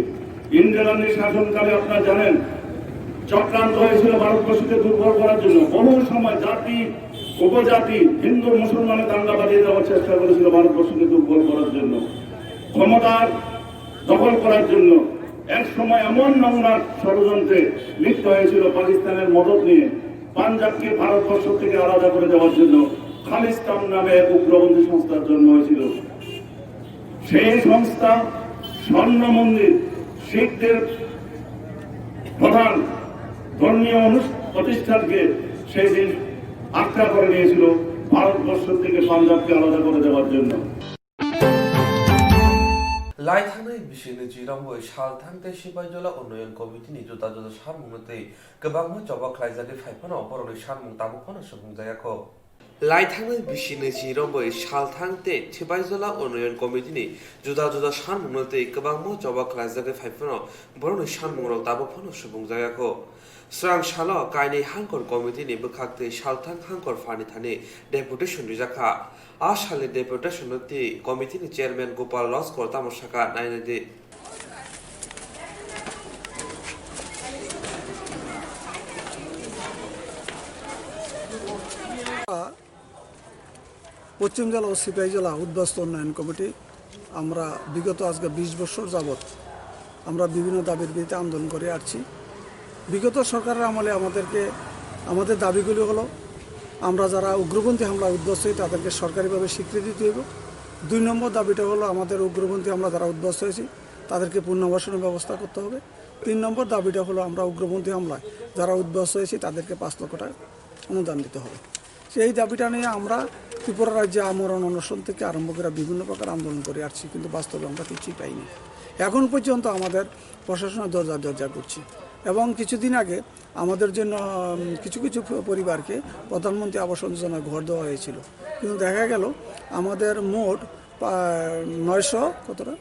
ইন্দিরা গান্ধীর শাসনকালে আপনারা জানেন, চক্রান্ত হয়েছিল ভারতবর্ষকে দুর্বল করার জন্য। বহু সময় জাতি, উপজাতি, হিন্দু, মুসলমানের দাঙ্গা বাজিয়ে দেওয়ার চেষ্টা করেছিল ভারতবর্ষকে দুর্বল করার জন্য, ক্ষমতার দখল করার জন্য। এক সময় এমন নোংরা ষড়যন্ত্রে লিপ্ত হয়েছিল পাকিস্তানের মদত নিয়ে, পাঞ্জাবকে ভারতবর্ষ থেকে আলাদা করে দেওয়ার জন্য খালিস্তান নামে এক উগ্রপন্থী সংস্থার জন্ম হয়েছিল। সেই সংস্থা স্বর্ণ মন্দির, শিখদের প্রধান ধর্মীয় অনুষ-, প্রতিষ্ঠানকে সেই দিন আটকা করে নিয়েছিল ভারতবর্ষ থেকে পাঞ্জাবকে আলাদা করে দেওয়ার জন্য। Laithangnai bisi nwi chiramboi salthang tei Sipaijola Unnoyon Committee ni juda juda sanmungno twi kwbangma choba khlaijagwi phaiphano borokni sanmung tabuk phano swpungjakya kho. Laithangnai bisi nwi chiramboi salthang tei Sipaijola Unnoyon Committee ni juda juda sanmungno twi kwbangma choba khlaijagwi phaiphano borokni sanmungrok tabuk phano swpungjakya kho. Srang salo kainwi Hangkor Committee ni bwkhak twi salthang Hangkor pharni thani deputation rijak kha. A salni deputation no twi committee ni chairman Gopal Loskor tamo sakha nainai di. পশ্চিম জেলা ও সিপাহী জেলা উদ্বাস্তু উন্নয়ন কমিটি আমরা বিগত আজকে বিশ বছর যাবৎ আমরা বিভিন্ন দাবির ভিত্তিতে আন্দোলন করে আসছি। বিগত সরকারের আমলে আমাদেরকে আমাদের দাবিগুলি হলো, আমরা যারা উগ্রপন্থী হামলা উদ্বাস্তু হই তাদেরকে সরকারিভাবে স্বীকৃতি দিতে হবে। দুই নম্বর দাবিটা হলো আমাদের উগ্রপন্থী হামলা যারা উদ্বাস্তু হয়েছি তাদেরকে পুনর্বাসনের ব্যবস্থা করতে হবে। তিন নম্বর দাবিটা হলো আমরা উগ্রপন্থী হামলায় যারা উদ্বাস্তু হয়েছি তাদেরকে পাঁচ লক্ষ টাকা অনুদান দিতে হবে। সেই দাবিটা নিয়ে আমরা ত্রিপুরা রাজ্যে আমরণ অনশন থেকে আরম্ভ করে বিভিন্ন প্রকার আন্দোলন করে আসছি, কিন্তু বাস্তবে আমরা কিছুই পাইনি। এখন পর্যন্ত আমাদের প্রশাসনের দরজা দরজা করছি এবং কিছুদিন আগে আমাদের জন্য কিছু কিছু পরিবারকে প্রধানমন্ত্রী আবাস যোজনা ঘর দেওয়া হয়েছিল, কিন্তু দেখা গেল আমাদের মোট নয়শো কতটা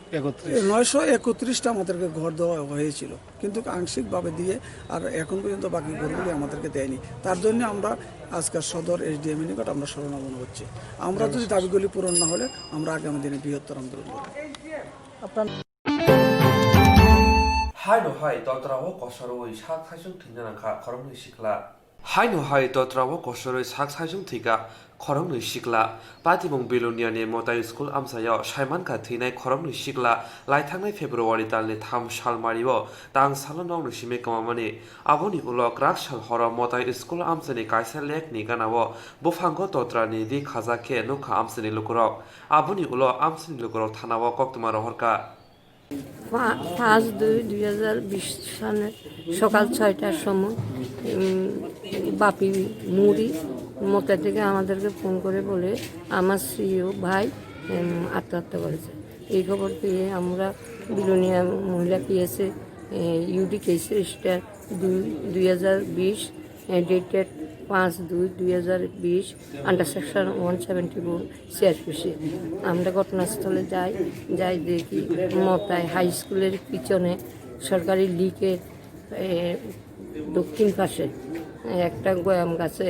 নয়শো একত্রিশটা আমাদেরকে ঘর দেওয়া হয়েছিল, কিন্তু আংশিকভাবে দিয়ে আর এখন পর্যন্ত বাকি ঘরগুলি আমাদেরকে দেয়নি। তার জন্য আমরা আজকে সদর এসডিএম নিকট আমরা শরণাপন্ন হচ্ছি। আমরা যদি দাবিগুলি পূরণ না হলে আমরা আগামী দিনে বৃহত্তর আন্দোলন করব। Haino hai totra o kosoro sak saisung thwina nangkha khoroknwi sikla. Haino hai totra o kosoro sak saisung thwika khoroknwi sikla. Patimung Biloniani Motai School amchaio saimankha thwinai khoroknwi sikla laithangnai February talni tham salmario tang salo nokni simi kwmamani. Aboni ulo kwrak sal horo Motai School amchaini kaisa lekni ganao buphango totrani ri khajak khe nukha amchaini lukurok. Aboni ulo amchaini lukurok thanao koktwma rohorkha. পাঁচ দুই দুই হাজার বিশ সালে সকাল ছয়টার সময় বাপি মুড়ি মোতা থেকে আমাদেরকে ফোন করে বলে আমার স্ত্রী ও ভাই আত্মহত্যা করেছে। এই খবর পেয়ে আমরা বিলোনিয়া মহিলা পিএসএ ইউডি কেস রেজিস্টার দুই দুই হাজার বিশ ডেটেড পাঁচ দুই দুই হাজার বিশ under section one seventy four CrPC. আমরা ঘটনাস্থলে যাই, যাই দেখি মতাই হাই স্কুলের পিছনে সরকারি লিকের দক্ষিণ পাশে একটা গয়াম গাছে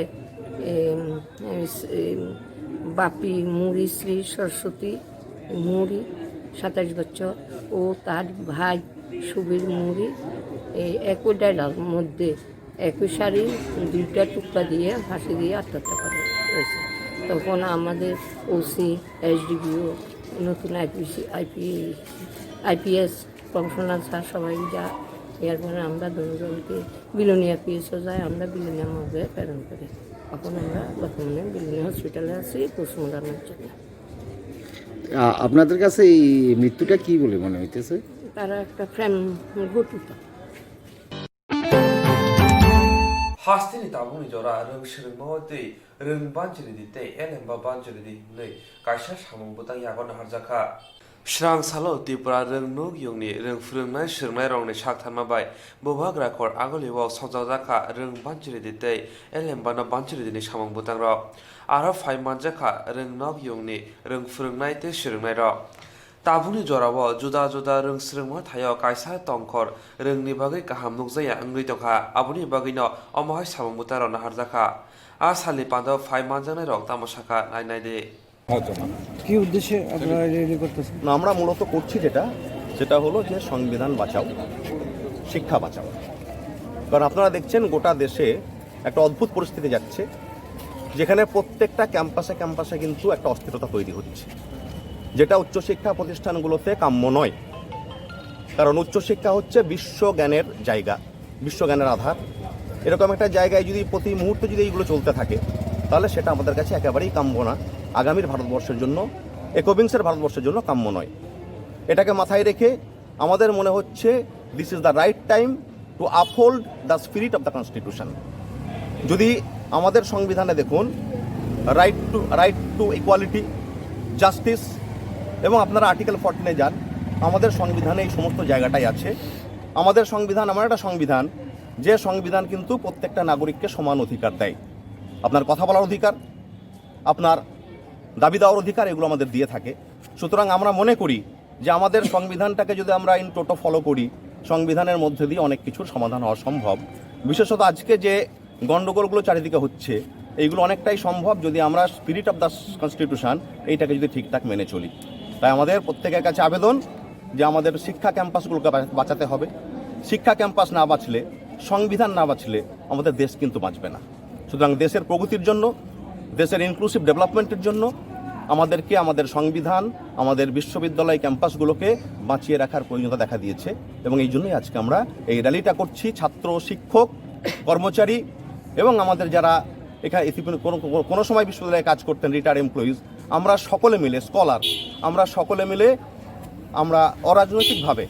বাপি মুড়ি শ্রী সরস্বতী মুড়ি সাতাইশ বছর ও তার ভাই সুবীর মুড়ি এই একই ডাইলার মধ্যে একই শাড়ি দুইটা টুকরা দিয়ে ফাঁসি দিয়ে আত্মহত্যা করে হয়েছে। তখন আমাদের ওসি, এসডিপিও, নতুন IPC, IP, IPS commissioner sir সবাই যা। এরপরে আমরা দুজনকে বিলোনিয়া পিএসও যাই, আমরা বিলোনিয়া মর্গে প্রেরণ করি। এখন আমরা বর্তমানে বিলোনিয়া হসপিটালে আছি পোস্টমর্টমের জন্য। আ- আপনাদের কাছে এই মৃত্যুটা কি বলে মনে হইতেছে? তারা একটা প্রেম ঘটিত। Hasteni tabukni jora rwng swrwngma tei rwng banchiridi tei elemba banchiridi hwnwi kaisa samung bwtang yago naharjakha. Srang salo Tripura rwng nuk yungni rwng phwrwngnai swrwngnairokni sak tharma bai Bubagra Court agulio songchakjak kha rwng banchiridi tei elembano banchiridini samung bwtangrok. Aro phai manjak kha rwng nok yungni rwng phwrwngnai tei swrwngnairok. Tabukni jorao juda juda rwng swrwngma thaio kaisa tongkhor rwngni bagwi kaham nukjakya wngwi tongkha, aboni bagwino omo hai samung bwtarok naharjak kha. A salni pandao phai manjaknairok tamo sakha, nai naidi. কি উদ্দেশ্যে আপনারা এটা রেডি করতেছেন? না, আমরা মূলত করছি যেটা, সেটা হলো যে সংবিধান বাঁচাও, শিক্ষা বাঁচাও। কারণ আপনারা দেখছেন গোটা দেশে একটা অদ্ভুত পরিস্থিতি যাচ্ছে, যেখানে প্রত্যেকটা ক্যাম্পাসে ক্যাম্পাসে কিন্তু একটা অস্থিরতা তৈরি হচ্ছে, যেটা উচ্চশিক্ষা প্রতিষ্ঠানগুলোতে কাম্য নয়। কারণ উচ্চশিক্ষা হচ্ছে বিশ্ব জ্ঞানের জায়গা, বিশ্বজ্ঞানের আধার। এরকম একটা জায়গায় যদি প্রতি মুহূর্তে যদি এইগুলো চলতে থাকে, তাহলে সেটা আমাদের কাছে একেবারেই কাম্য না, আগামীর ভারতবর্ষের জন্য, একবিংশের ভারতবর্ষের জন্য কাম্য নয়। এটাকে মাথায় রেখে আমাদের মনে হচ্ছে this is the right time to uphold the spirit of the constitution। যদি আমাদের সংবিধানে দেখুন, right two right to equality, justice, এবং আপনারা আর্টিকেল ফোরটিনে যান, আমাদের সংবিধানে এই সমস্ত জায়গাটাই আছে। আমাদের সংবিধান এমন একটা সংবিধান, যে সংবিধান কিন্তু প্রত্যেকটা নাগরিককে সমান অধিকার দেয়। আপনার কথা বলার অধিকার, আপনার দাবি দেওয়ার অধিকার, এগুলো আমাদের দিয়ে থাকে। সুতরাং আমরা মনে করি যে আমাদের সংবিধানটাকে যদি আমরা ইন টোটো ফলো করি, সংবিধানের মধ্যে দিয়ে অনেক কিছুর সমাধান হওয়া সম্ভব। বিশেষত আজকে যে গণ্ডগোলগুলো চারিদিকে হচ্ছে, এইগুলো অনেকটাই সম্ভব যদি আমরা স্পিরিট অফ দ্য কনস্টিটিউশন এইটাকে যদি ঠিকঠাক মেনে চলি। তাই আমাদের প্রত্যেকের কাছে আবেদন যে আমাদের শিক্ষা ক্যাম্পাসগুলোকে বা-, বাঁচাতে হবে। শিক্ষা ক্যাম্পাস না বাঁচলে, সংবিধান না বাঁচলে আমাদের দেশ কিন্তু বাঁচবে না। সুতরাং দেশের প্রগতির জন্য, দেশের ইনক্লুসিভ ডেভেলপমেন্টের জন্য আমাদেরকে আমাদের সংবিধান, আমাদের বিশ্ববিদ্যালয় ক্যাম্পাসগুলোকে বাঁচিয়ে রাখার প্রয়োজনীয়তা দেখা দিয়েছে। এবং এই জন্যই আজকে আমরা এই র্যালিটা করছি। ছাত্র, শিক্ষক, কর্মচারী এবং আমাদের যারা এখানে ইতিপূর্বে কোনো, কোনো, কোনো সময় বিশ্ববিদ্যালয়ে কাজ করতেন, রিটায়ার্ড এমপ্লয়িজ, আমরা সকলে মিলে, স্কলার, আমরা সকলে মিলে আমরা অরাজনৈতিকভাবে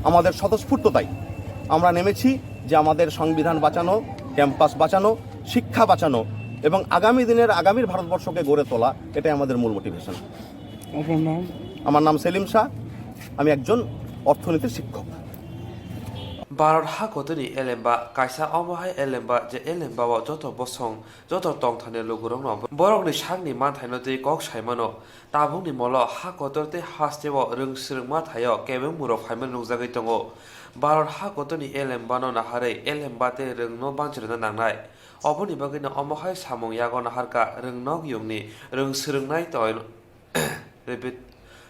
আমাদের স্বতঃস্ফূর্ততায় আমরা নেমেছি যে আমাদের সংবিধান বাঁচানো, ক্যাম্পাস বাঁচানো, শিক্ষা বাঁচানো এবং আগামী দিনের, আগামীর ভারতবর্ষকে গড়ে তোলা, এটাই আমাদের মূল মোটিভেশন। আপনার নাম? আমার নাম সেলিম শাহ, আমি একজন অর্থনীতির শিক্ষক। Bharat ha kotorni elemba kaisa, omo hai elemba je elembao joto bosong, joto tongthani lugurokno borokni sakni manthaino twi kok sai mano. Tabukni molo ha kotor tei hasteo rwng swrwngma thaio kebengmurok phaimani nukjagwi tongo. Bharat ha kotorni elembano naharwi elemba tei rwngno banchirina nangnai. Oboni bagwino omo hai samung yago naharkha rwng nok yungni rwng swrwngnai toi-, repeat,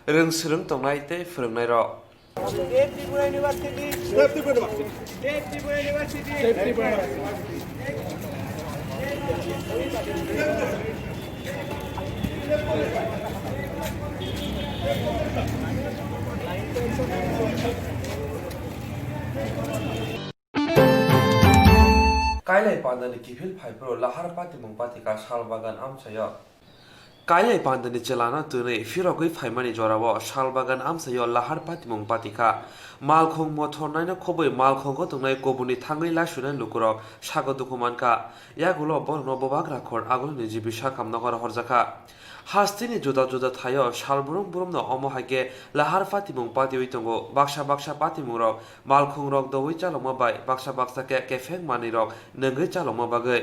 rwng swrwng tongnai tei phwrwngnairok. Save Tripura University. Save Tripura University. Save Tripura University. Kailai pandani kiphil phaiphuru lahar patimung patikha sal bagan amchaio. Kailai pandani chelano twnwi phirogwi phaimani jorao sal bagan amchaio lahar patimung patikha. Malkhung mothornaino khobwi malkhungo tongnai kubuni thangwi laisuinai lukurok sago dukhu mankha. Yagulo borokno bubagra khor agulini jibi sakhamno horo horjakha. Hasteni juda juda thaio sal brum brumno omo hai khe lahar patimung patiwi tongo. Baksa baksa patimungrok malkhungrok doui chalokma bai baksa baksa khe kepheng manwirok nwngwi chalokma bagwi.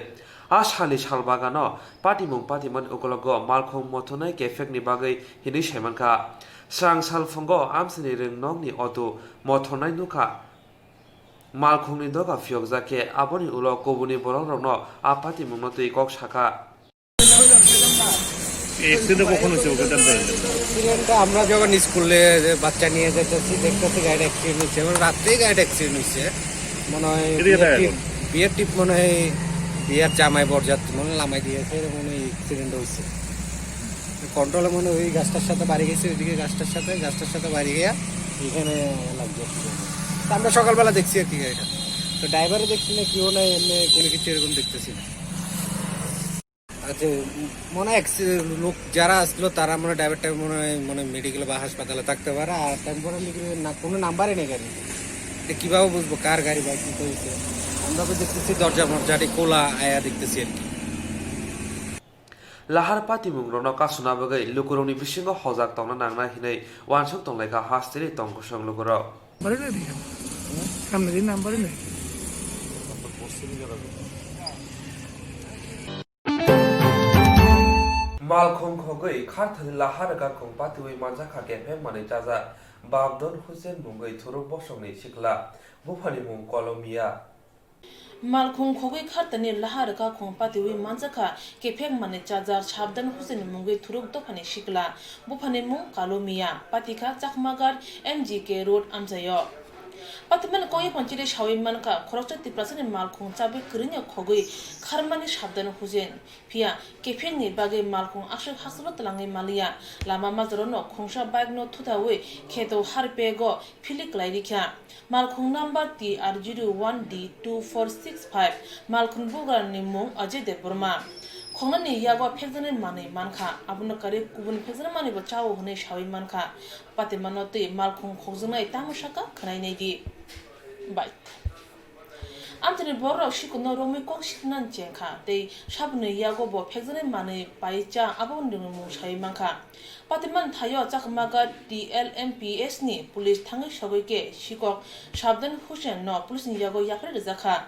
A salni sal bagano patimung patimani ukologo malkhung mothornai kephekni bagwi hinwi saimankha. Srang salphungo amchaini rwng nokni odu mothornai nukha. Malkhungni doga phiyokjak khe aboni ulo kubuni borokrokno a patimungno twi kok sakha. এই অ্যাক্সিডেন্টটা কখন হয়েছে, ওকে জানতে পারলেন? অ্যাক্সিডেন্টটা আমরা যখন স্কুলে যে বাচ্চা নিয়ে যেতেছি, দেখতেছি গাড়িটা অ্যাক্সিডেন্ট হয়েছে, এবং রাত্রেই গাড়িটা অ্যাক্সিডেন্ট হয়েছে। মনে হয় এদিকে বিয়ের তাকায় টিপ, এখন। বিয়ের টিপ মনে হয় বিয়ের জামাই বরযাত্রী মনে হয় লামাই দিয়েছে, এরকম মনে হয় অ্যাক্সিডেন্ট হয়েছে। কন্ট্রোলে মনে হয় ওই গাছটার সাথে বাড়ি গেছে, ওইদিকে গাছটার সাথে, গাছটার সাথে বাড়ি গিয়া এখানে লাগছে অ্যাক্সিডেন্ট। তো আমরা সকালবেলা দেখছি আর কি গাড়িটা, তো ড্রাইভারও দেখছি না, কেউ নাই, এমনি কোনো কিছু এরকম দেখতেছি না। আচ্ছা, মনে হয় অ্যাক্সি-, লোক যারা আসলো তারা মনে হয় ড্রাইভারটা মনে হয়, মনে হয় মেডিকেল বা হাসপাতালে থাকতে পারে। আর টেম্পোরারি না, কোনো নাম্বারই নেই গাড়ি। এটা কীভাবে বুঝবো কার গাড়ি বা কী হয়েছে? আমরা তো দেখতেছি দরজা মরজাটি খোলা, আয়া দেখতেছি আর কি। Lahar patimungrokno kasuna bagwi lukurokni bisingo hojak tongna nangnai hinwi uansuk tonglaikha hasteni tongkosong lukurok. Bari na diya. Kam na din number na. Malkhung khogwi kharthani lahar rwkha khung patiwi manjakha kephek manwi chajak Babdon Hussein mungwi thuruk bosongni sikla, buphani mung Kolomia. Malkhung khogwi khartani lahar rwkha khung patiwi manjakha kephek manwi chajak Sabdan Hussein mungwi thuruk dophani sikla, buphani mung Kalo Miya, patikha Chakmagar M G K Road amchaio. Patiman kongya panchiri sawi mankha khoroksa Tiprasani malkhung chabwi kwrwino khogwi kharmani Sabdan Hussein, phiya kephekni bagwi malkhung aswk hasteo twlangwi maliya, lama majaro no khungsa bike no thuthawi kheto harpego phili kwlai rikha. Malkhung number T R zero one D two four six five, malkhung bugrani mung Ajay Debbarma. Khongnani yago phekjaknai manwi mankha, abono karwi kubun phekjaknai manwibo chao hwnwi sawi mankha. Patimano twi malkhung khokjaknai tamo saka khwnai naidi. Bai. Amchaini bororok sikuno romwi kok sikna chengkha tei saboni yago bo phekjaknai manwi pai cha abo nwngni mung sawi mankha. Patiman thaio Chakmaga T L M P S ni police thangwi sogwi khe sikok Sabdan Hussein no police ni yago yapharwi rwjakha.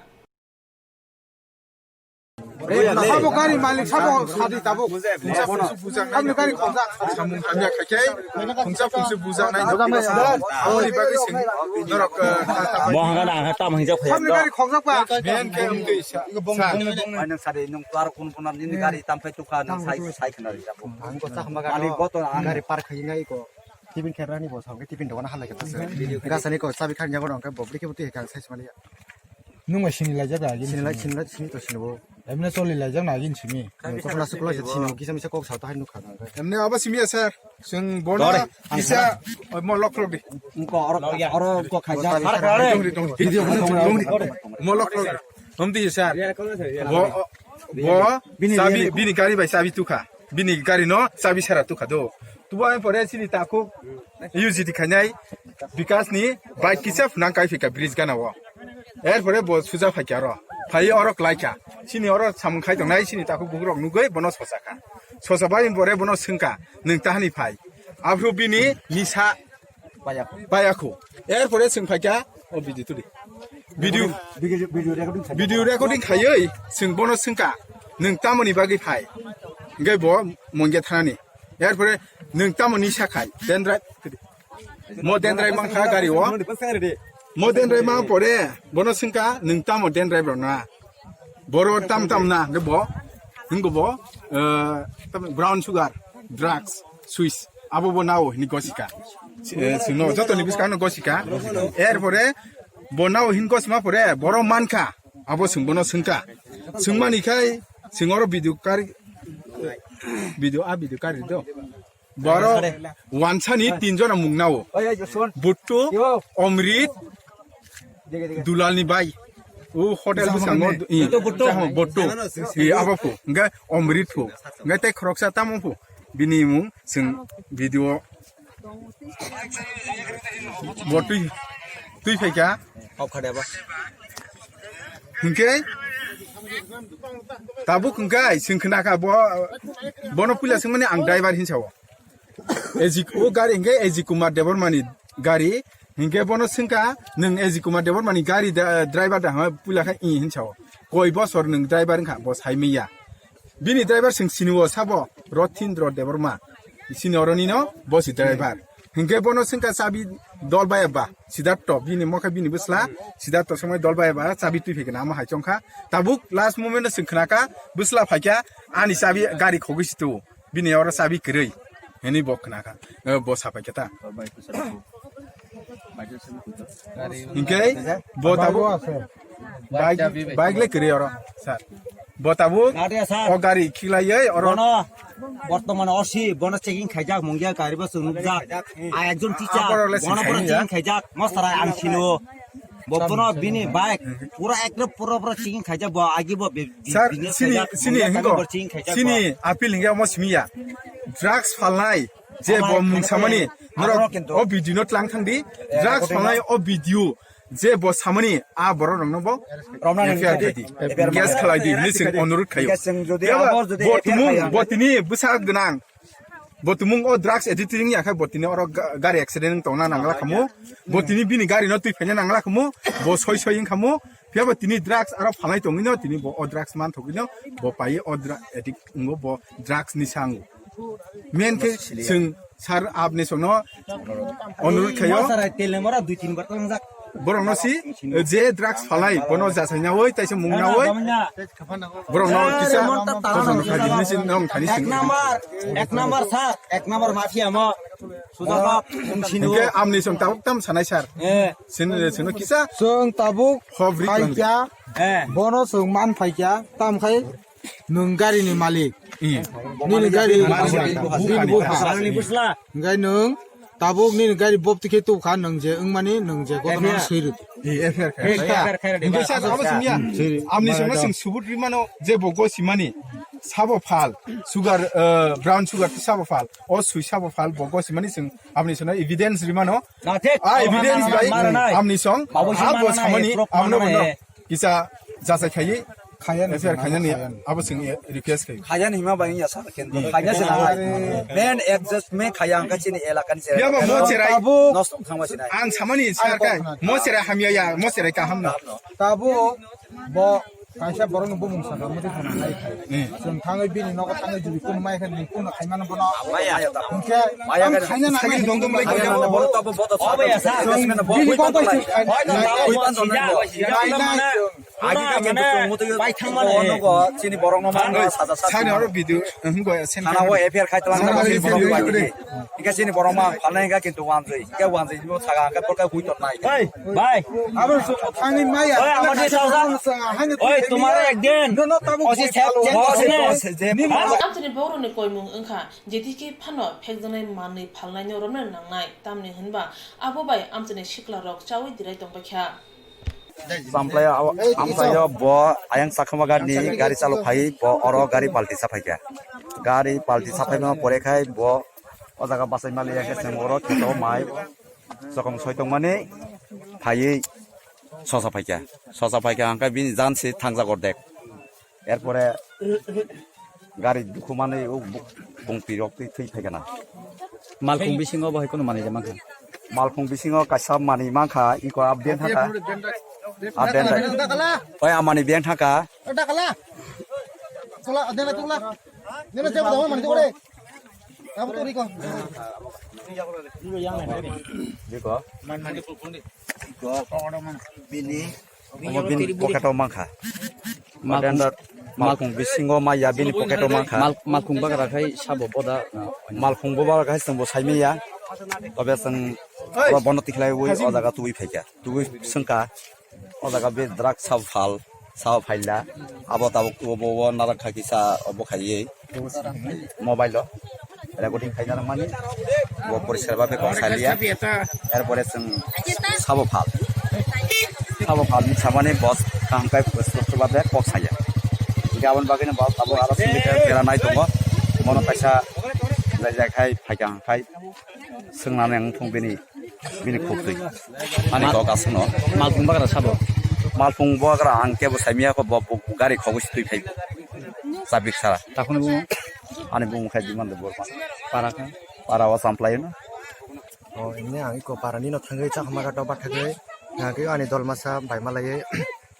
Sabo gari malik sabo sadi tabuk. Sabo gari khongjak. Samung hamya khaikhe khungsa khungsi bujak nai. Aboni bagwi sing norok, eh, Mohana na ha tam hingjak phai. Sabo gari khongjak ba. Ben khe amtwi sa. Sa. Nang sadi nung tuar kun kun nini gari tam phai tukha nang sai sai khna ri japo. Ang ko Chakmaga malik no goto ang gari park khai ngai ko. Tibin kherani bo song tibin dogana halai khe. Gasani ko chabi khan jago nang khe bobli khe buti kang sai maliya. Nung bai sini laijak na agin sini lai sini lai sini to sini bo. Emne choli laijak na agin simi. Kosla sukla se sini kisa misa kok sa to hai nukha. Emne aba simi ya sir. Sing bono kisa mo lok lok di. Ko oro oro ko khaja. Dongri dongri. Video dongri. Mo lok lok. Hom di sir. Bo bo bini sabi bini gari bai sabi tukha. Bini gari no chabi sara tukha do. Tubo ang pore sini takhuk U G T khainai Bikas ni bike kisa phunang kai phika bridge gana o. Er pore bo suja phaikha ro. Phai oro klaikha. Sini oro samung khai tongnai sini takhuk bugrok nugui bono sochakha. Socha bai pore bono swngkha, "Nwng tahani phai?" Aphuru bini nisa Payakho. Payakho. Er pore chwng phaikha o video tuli. Video, video, video recording khai. Video recording khaiwi chwng bono swngkha, "Nwng tamoni bagwi phai?" Hwnkhe bo mungya thanani. Er pore, "Nwng tamoni sa khai?" Dendrai, mo dendrai mankha gari o. Mo dendrai mang pore, bono swngkha, "Nwng tamo dendrai bro na?" Boro tam tam na, hwnkhe bo, hwnkhe bo, eh, tam brown sugar, drugs, Swiss, abo bo nao hini gosika. Eh, sino, joto ni biskang no gosika. Er pore, bo nao hin gosima pore, boro mankha, abo sung bono sungka. Sungmani khai, sung oro video kari, video, a video kari do. Boro wansani tin jona mung nao. Buttu, Omrit, Dulalni bai. O hotel bwskango, i, Buttu. Buttu. I, abo phu. Hwnkhe Omrit phu. Hwnkhe tei khoroksa tamo phu. Bini mung chwng video. Bo twi, twi phaikha. Kok khade ba. Hwnkhe tabuk hwnkhe chwng khna kha bo, bono puila swngmani ang driver hinsa o. Eji, o gari hwnkhe Eji Kumar Debbarmani gari. Hwnkhe bono swngkha, "Nwng Eji Kumar Debbarmani gari da, driver da?" Hwnba puila khe, "Ih," hinsa o. "Koi bosor nwng driver wngkha?" Bo sai manya. Bini driver chwng sini o sabo, Rothindro Debbarma. Sini oroni no, bo si driver. Hwnkhe bono swngkha chabi dol baya ba, Siddhartho, bini mokhe bini bwsla, Siddhartho somoi dol baya ba, chabi twi phaikha na, amo hai chongkha. Tabuk last moment o chwng khnakha, bwsla phaikha, "Ani chabi gari khogwi si tu." Bini oro chabi kwrwi. Hini bo khna kha. Eh, bo sapai khe ta. Hinkhe bo tabuk bike, bike le kwrwi oro, sir. Bo tabuk o gari khiklaiwi oro. Bono bortoman O C, bono checking khaijak, mungya gari bo chwng nukjak. A ekjon teacher, bono checking khaijak, mosara ang sino. Bo bono bini bike pura ekdom pura pura checking khaijak bo agi bo bi-, bi-, sir, business sini, khaijak, sini mungya hingo, kami bo checking khaijak sini bo. Appeal hingo omo simiya. Drugs phalnai je bo mung samani norok o video no tlang thangdi. Drugs phalnai o video Je bo samani a borok rokno bo Romna F I R nang khaidi. F I R Case ma- khlai di, hinwi chwng onurut khaio. Chwng jodi Phiya ba abo jodi bo F I R tumung, khlaiya. Bo tini bwsa gwnang. Bo tumung o drugs addict wngya khe bo tini oro ga-, gari accident wng tongna nangla khamu. Bo tini bini gari no twi phaina nangla khamu. Bo soi soi wng khamu. Phiya bo tini drugs aro phalai tongwino tini bo o drugs man thogwino bo pai o dra-, addict wngo bo drugs ni sango. Men khe chwng sir apni songno onurut khayo. Mosarai tel mora dui tin bar tangjak. Borokno si je drugs phalai bono jasai nawi taisa mung nawi. Borokno kisa kosom khaji ni sin nong thani Ek sin. Number, ek number sir, ek number mafia mo. Sujabab, wng sinu. Hingke amni song tabuk tam sanai sir. Eh. Sin, sino kisa. Chwng tabuk Hobri phaikya, eh. Bono chwng man phaikya, tam khai nwng gari ni malik. Iya. Nini gari bini bupha. Bini bupha. Hingke nwng tabuk nini gari bob tikhe tubkha nwng je wngmani nwng je kotorma F I R. Swi rwdi. Iya, F I R khe. F I R khe rwdi. Hingke sa abo sumya. Amni songno sing subut rimano je bo go simani. Sabo phal, sugar, eh, brown sugar to sabo phal. O sui sabo phal bo go simani sing amni songno evidence rimano. Na thik. Ah, evidence bai amni song. Abo sing abo mananai, samani proof amno mananai. Kisa jasai khayi. Khayan F I R khainani abo sing request khayi. Khayan hima bai ya sar khen. Khayan se na. Men adjustment khaya ang kachini elaka ni se. Ya ba mo cherai. Tabuk. Nos thangma se na. Ang samani sar kai. Mo cherai hamya ya, mo cherai kaham na. Tabuk bo kaisa borok ni bumung saka mo thang hai. Chwng thangwi bini nogo thangwi juri kun mai khan ni kun khai mano bono. Maya. Hingke maya ang khaina na sakini dong dong lai khaina khaina na na. Bo tabuk bo ta. Obo ya sa. Bini kok bai khai. Nai nai. Agi ka khe bwswng mutu bai thangmani. Nogo chini borok no man saja saja. Sani oro video, hmm, go sen. Thana o F I R khai tlang. Sani oro video. Hingke chini borok ma phalnai hingke kintu wanjui. Hingke wanjui bo saga hingke borok hui totnai. Bai, bai. Abo so thani maya. Oi, amar je sao sa. Oi, tumare ek din. No, no, tabu. Osi sep, sep, sep. Amchini borok ni koimung wngkha, jeti khe phano phekjaknai manwi phalnai no romna nangnai. Tamni hwnba abo bai amchini sikla rok chaui dirai tongbaikha. Samplai o, amplai o bo ayang sakhama gari ni gari chalo phai bo oro gari palti saphai kha. Gari palti saphai ma pore khai bo o jaga bachai mali ya khe chwng oro kheto mai chokong soi tong mani phaiwi sosa phai kha. Sosa phai kha hwnkhe bini jan se thangjak ordek. Erpore gari dukhu manwi o bu-, bung pirok twi thwi phaikana. Malkhung bisingo bo hai kheno manwi mankha. Malkhung bisingo kaisa manwi mankha, iko a beng thangkha. A beng thangkha. Oi, a manwi beng thangkha. Dakala. Chula, dena chula. Dena chula, dena chula. Abo to riko. Riko. Bini. Omo bini pocket o mankha. Malkhung, malkhung bisingo maya bini pocket o mankha. Mal-, malkhung bagra khai sabo boda. Malkhung bo bagra khai chwng bo saimanya. Tobe chwng oro bono tikhlaiwi o jaga tubui phaikha. Tubui swngkha. O jaga be drug sabo phal, sabo phaila. Abo tabuk obo o narak kha kisa obo khaiwi. Mobile o recording khaina nangmani. Bo poriskar bhabe kok saliya. Erpore chwng sabo phal. Sabo phal ni samani boss kaham kai poriskar bhabe kok saya. Hingke aboni bagwi no boss abo aro sindi khe bera nai tongo. Mono kaisa jai jai khai phaikha khai. Swngnani ang thung bini, bini khuk twi. Ani kok aswkno. Malkhung bagra sabo? Malkhung bagra ang kebo saimanya kho bo, bo gari khogwi se twi phai. Chabik sara. Takhwni bumung? Ani bumung khai Biman de Borma. Para kha? Para o Champlai no. O, ini ang iko para nino thangwi chakhma gato bathagwi. Nangkhe ani dol masa bai malaiwi.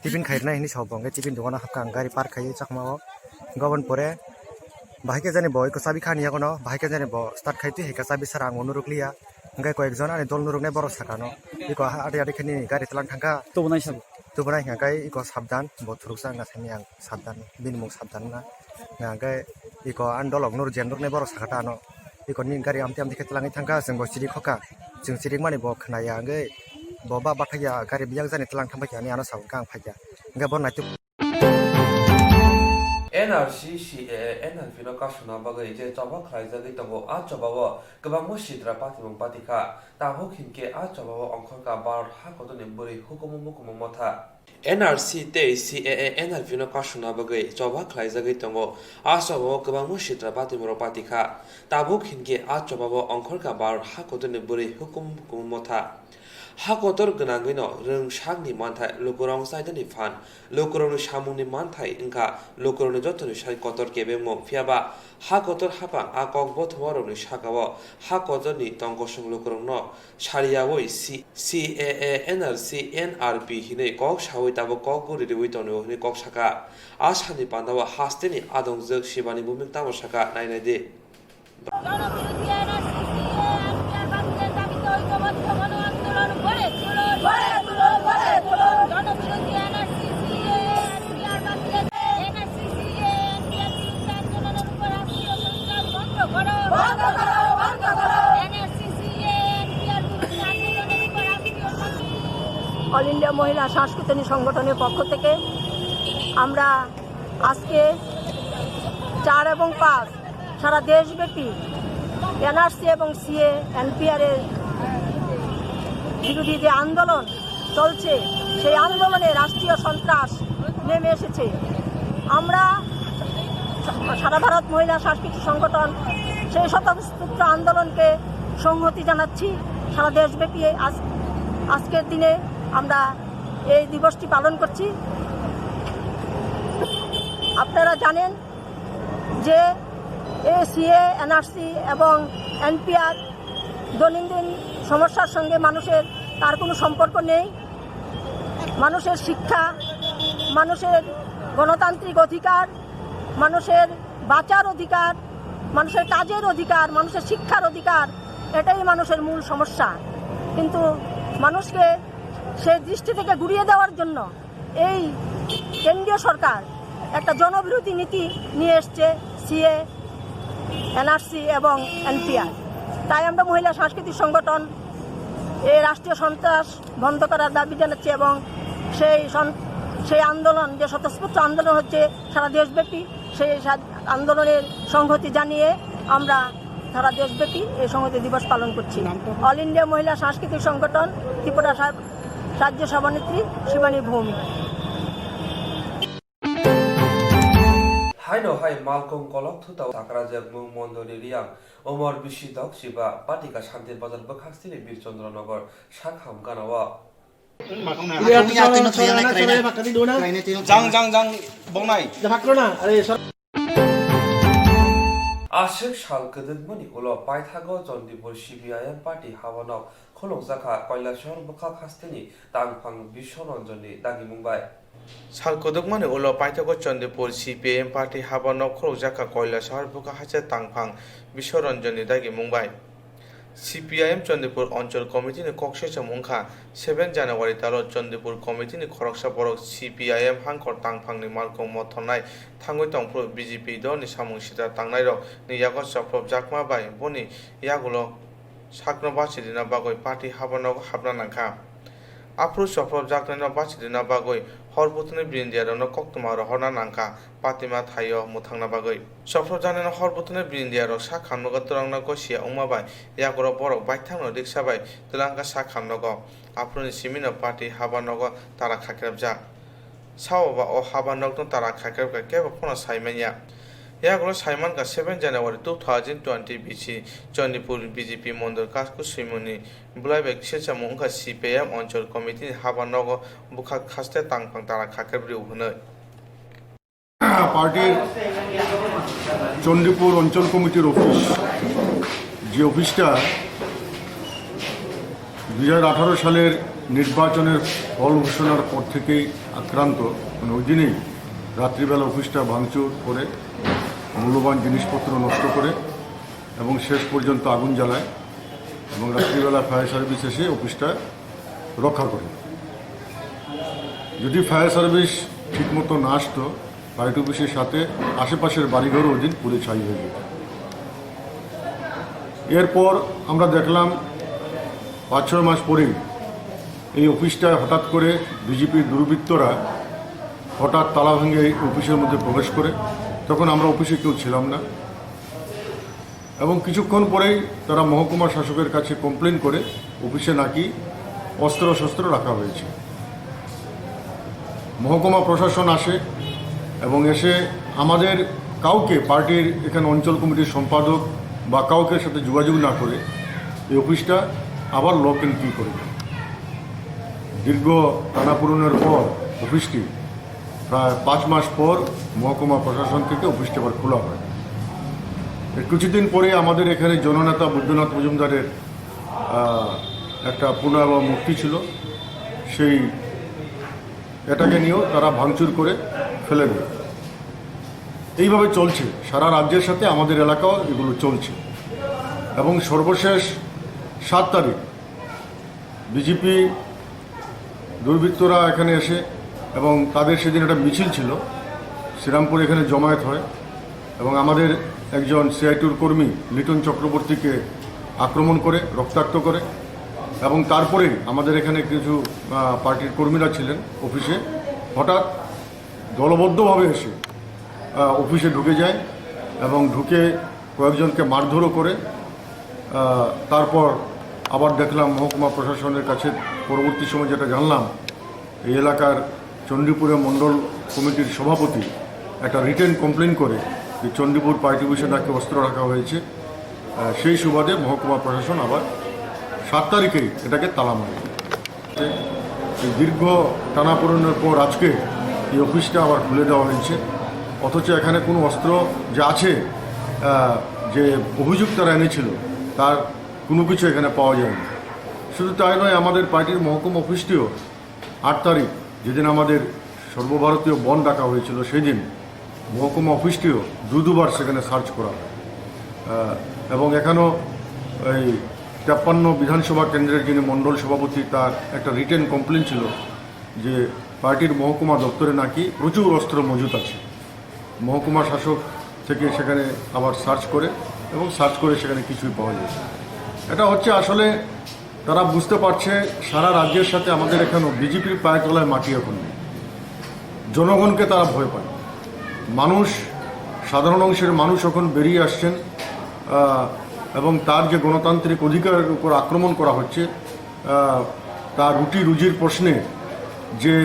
Tiffin khairnai hinwi sao bo, hwnkhe tiffin dogano hapkha ang gari park khaiwi chakmao. Hwnkhe oboni pore bahai khe jani bo eko chabi khani yagono, bahai khe jani bo start khai twi hai khe chabi sara ang bo nurukliya. Hwnkhe koyekjon ani dol nuruknai borok sakano. Eko ha adi adi khe nini gari twlang thangkha. Tubunai sabo? Tubunai hwnkhe eko sabdan, bo thuruksa wngna simi ang sabdan, bini mung sabdan wngna. Hwnkhe eko ani dolok nur jen nuruknai borok sakha ta ano. Eko nini gari amtwi amtwi khe twlangwi thangkha, chwng bo chiri khokha. Chwng chirikmani bo khwnaya, hwnkhe bo ba bathakya gari biyak jani twlang thangbaikha hinwi ano sa hwnkhe ang phaikha. Hwnkhe bo naituk. N R C C A A N R P no kasuna bagwi je choba khlaijagwi tongo, a choba o kwbangma sidra patimung patikha. Tabuk hinkhe a choba o ongkhorkha Bharat ha kotorni bwrwi hukumu mukumu motha. N R C tei C A A N R P no kasuna bagwi choba khlaijagwi tongo. A choba o kwbangma sidra patimung rok patikha. Tabuk hinkhe a choba o ongkhorkha Bharat ha kotorni bwrwi hukumu mukumu motha. Ha kotor gwnangwino rwngsakni manthai lukurok chainani phan, lukurokni samungni manthai wngkha lukurokni jotoni sai kotor kebengmung, phiyaba ha kotor haphang a kok bothomarokni sakao ha kotorni tongkosong lukurokno sariyawi C-, C A A, N R C, N R P hinwi kok sawi tabuk kok guri riwi tongo hinwi kok sakha. A salni pandao hasteni adongjwk Sibani Bhumik tamo sakha, nainai di. জনবিরোধী NRC CAA NPR বাতিলের দাবিতে ঐক্যবদ্ধ গণ আন্দোলন গড়ে তুলুন। গড়ে তুলুন, গড়ে তুলুন। জনবিরোধী এনআরসি সিএএ এনপিআর বাতিলের, এনআরসি সিএএ এনপিআর বিরুদ্ধে আন্দোলনের উপর রাষ্ট্রীয় সন্ত্রাস বন্ধ করো। বন্ধ করো, বন্ধ করো। এনআরসি সিএএ এনপিআর বিরুদ্ধে আন্দোলনের উপর রাষ্ট্রীয় সন্ত্রাস অল ইন্ডিয়া মহিলা সাংস্কৃতিক সংগঠনের পক্ষ থেকে আমরা আজকে চার এবং পাঁচ সারা দেশব্যাপী এনআরসি এবং সিএএ এনপিআর এর বিরোধী যে আন্দোলন চলছে, সেই আন্দোলনে রাষ্ট্রীয় সন্ত্রাস নেমে এসেছে। আমরা সারা ভারত মহিলা সাংস্কৃতিক সংগঠন সেই স্বতঃস্ফূর্ত আন্দোলনকে সংহতি জানাচ্ছি। সারা দেশব্যাপী এই আজ-, আজকের দিনে আমরা এই দিবসটি পালন করছি। আপনারা জানেন যে এই সিএএ, এনআরসি এবং এনপিআর দৈনন্দিন সমস্যার সঙ্গে মানুষের তার কোনো সম্পর্ক নেই। মানুষের শিক্ষা, মানুষের গণতান্ত্রিক অধিকার, মানুষের বাঁচার অধিকার, মানুষের কাজের অধিকার, মানুষের শিক্ষার অধিকার, এটাই মানুষের মূল সমস্যা। কিন্তু মানুষকে সেই দৃষ্টি থেকে ঘুরিয়ে দেওয়ার জন্য এই কেন্দ্রীয় সরকার একটা জনবিরোধী নীতি নিয়ে এসছে, সিএএ, এনআরসি এবং এনপিআর। তাই আমরা মহিলা সাংস্কৃতিক সংগঠন এই রাষ্ট্রীয় সন্ত্রাস বন্ধ করার দাবি জানাচ্ছি এবং সেই সন-, সেই আন্দোলন, যে স্বতঃস্ফূর্ত আন্দোলন হচ্ছে সারা দেশব্যাপী, সেই সা-, আন্দোলনের সংহতি জানিয়ে আমরা সারা দেশব্যাপী এই সংহতি দিবস পালন করছি। নামটা? অল ইন্ডিয়া মহিলা সাংস্কৃতিক সংগঠন ত্রিপুরা সা-, রাজ্য সভানেত্রী শিবানী Bhowmik. Haino hai malkung kolok thutao sakrajak mung mondoli riyang omor bisi dok chiba patika Shantir Bazar bwkhak sini Birchandra Nagar sakham ganao. Jang, jang, jang, bongnai. Aswk sal kwdwkmani ulo paithago Chandipur C P I M party habanok khulukjakha Kailasahar bwkhak hasteni tangphang Biswaranjanni dagimung bai. Sal kwdwkmani ulo paithago Chandipur C P I M party habanok khulukjakha Kailasahar bwkhak haste tangphang Biswaranjanni dagimung bai. C P I M Chandipur Onchol Committee ni kok sesam wngkha, seven January talo Chandipur Committee ni khoroksa borok C P I M hangkor tangphang ni malkung mothornai thangwi tongphuru B J P dol ni samung sitra tangnai rok ni yago chopropjakma bai boni yagulo sakno bachirina bagwi party habanogo habna nangkha. Aphuru chopropjaknaino bachirina bagwi hor buthumni brindiarokno koktwma rohorna nangkha, patima thaio mwthangna bagwi. Chopropjaknaino hor buthumni brindiarok sak hamnogo twlangna gosia wngma bai, yagulo borok baithangno riksa bai twlangkha sak hamnogo. Aphuruni simino party habanogo tara khakrapjak. Sao ba o habanokno tara khakrapkha kebo phano saimanya. Yagulo saimankha seven January two thousand twenty B C Chandipur B J P mondol kasku swimungni bwlai bai kisa chamung wngkha C P I M Onchol Committee ni habanogo bwkhak haste tangphang tara khakrep rw hwnwi. পার্টির চণ্ডীপুর অঞ্চল কমিটির অফিস, যে অফিসটা দুই হাজার আঠারো সালের নির্বাচনের ফল ঘোষণার পর থেকেই আক্রান্ত, মানে ওই দিনেই রাত্রিবেলা অফিসটা ভাঙচুর করে মূল্যবান জিনিসপত্র নষ্ট করে এবং শেষ পর্যন্ত আগুন জ্বালায় এবং রাত্রিবেলা ফায়ার সার্ভিস এসে অফিসটা রক্ষা করে। যদি ফায়ার সার্ভিস ঠিকমতো না আসতো, ফায়ার অফিসের সাথে আশেপাশের বাড়িঘরও ওই দিন পুড়ে ছাই হয়ে যেত। এরপর আমরা দেখলাম পাঁচ ছয় মাস পরেই এই অফিসটায় হঠাৎ করে বিজেপির দুর্বৃত্তরা হঠাৎ তালা ভেঙে এই অফিসের মধ্যে প্রবেশ করে। তখন আমরা অফিসে কেউ ছিলাম না। এবং কিছুক্ষণ পরেই তারা মহকুমা শাসকের কাছে কমপ্লেন করে অফিসে নাকি অস্ত্রশস্ত্র রাখা হয়েছে। মহকুমা প্রশাসন আসে এবং এসে আমাদের কাউকে, পার্টির এখানে অঞ্চল কমিটির সম্পাদক বা কাউকে সাথে যোগাযোগ না করে এই অফিসটা আবার লক অ্যান্ড কি করে দেয়। দীর্ঘ টানাপোড়েনের পর অফিসটি প্রায় পাঁচ মাস পর মহকুমা প্রশাসন থেকে অফিসটি আবার খোলা হয়। এর কিছুদিন পরে আমাদের এখানে জননেতা বৈদ্যনাথ মজুমদারের আহ, একটা পূর্ণাবহ মূর্তি ছিল, সেই এটাকে নিয়েও তারা ভাঙচুর করে ফেলে দেয়। এইভাবে চলছে সারা রাজ্যের সাথে, আমাদের এলাকাও এগুলো চলছে। এবং সর্বশেষ সাত তারিখ বিজেপি দুর্বৃত্তরা এখানে এসে, এবং তাদের সেদিন একটা মিছিল ছিল, শ্রীরামপুর এখানে জমায়েত হয় এবং আমাদের একজন সিআইটিউর কর্মী লিটন চক্রবর্তীকে আক্রমণ করে, রক্তাক্ত করে। এবং তারপরেই আমাদের এখানে কিছু আহ, পার্টির কর্মীরা ছিলেন অফিসে, হঠাৎ দলবদ্ধভাবে এসে আহ, অফিসে ঢুকে যায় এবং ঢুকে কয়েকজনকে মারধরও করে। আহ, তারপর আবার দেখলাম মহকুমা প্রশাসনের কাছে, পরবর্তী সময় যেটা জানলাম, এই এলাকার চণ্ডীপুরে মণ্ডল কমিটির সভাপতি একটা রিটেন কমপ্লেন করে যে চণ্ডীপুর পার্টি অফিসে নাকি অস্ত্র রাখা হয়েছে। আহ, সেই সুবাদে মহকুমা প্রশাসন আবার সাত তারিখেই এটাকে তালা মারে। এই দীর্ঘ টানাপোড়েনের পর আজকে এই অফিসটা আবার খুলে দেওয়া হয়েছে। অথচ এখানে কোনো অস্ত্র যে আছে, আহ, যে অভিযোগ তারা এনেছিল, তার কোনো কিছু এখানে পাওয়া যায়নি। শুধু তাই নয়, আমাদের পার্টির মহকুমা অফিসটিও আট তারিখ, যেদিন আমাদের সর্বভারতীয় বন্ধ ডাকা হয়েছিল, সেই দিন মহকুমা অফিসটিও দু দুবার সেখানে সার্চ করা হয়। আহ, এবং এখানেও এই তেপ্পান্ন বিধানসভা কেন্দ্রের যিনি মণ্ডল সভাপতি, তার একটা রিটেন কমপ্লেন ছিল যে পার্টির মহকুমা দপ্তরে নাকি প্রচুর অস্ত্র মজুত আছে। মহকুমা শাসক থেকে সেখানে আবার সার্চ করে, এবং সার্চ করে সেখানে কিছুই পাওয়া যায়। এটা হচ্ছে আসলে তারা বুঝতে পারছে সারা রাজ্যের সাথে আমাদের এখানেও বিজেপির পায়ের তলায় মাটি এখন নেই। জনগণকে তারা ভয় পায়। মানুষ, সাধারণ অংশের মানুষ এখন বেরিয়ে আসছেন, আহ, এবং তার যে গণতান্ত্রিক অধিকারের উপর আক্রমণ করা হচ্ছে, আহ, তার রুটি রুজির প্রশ্নে যে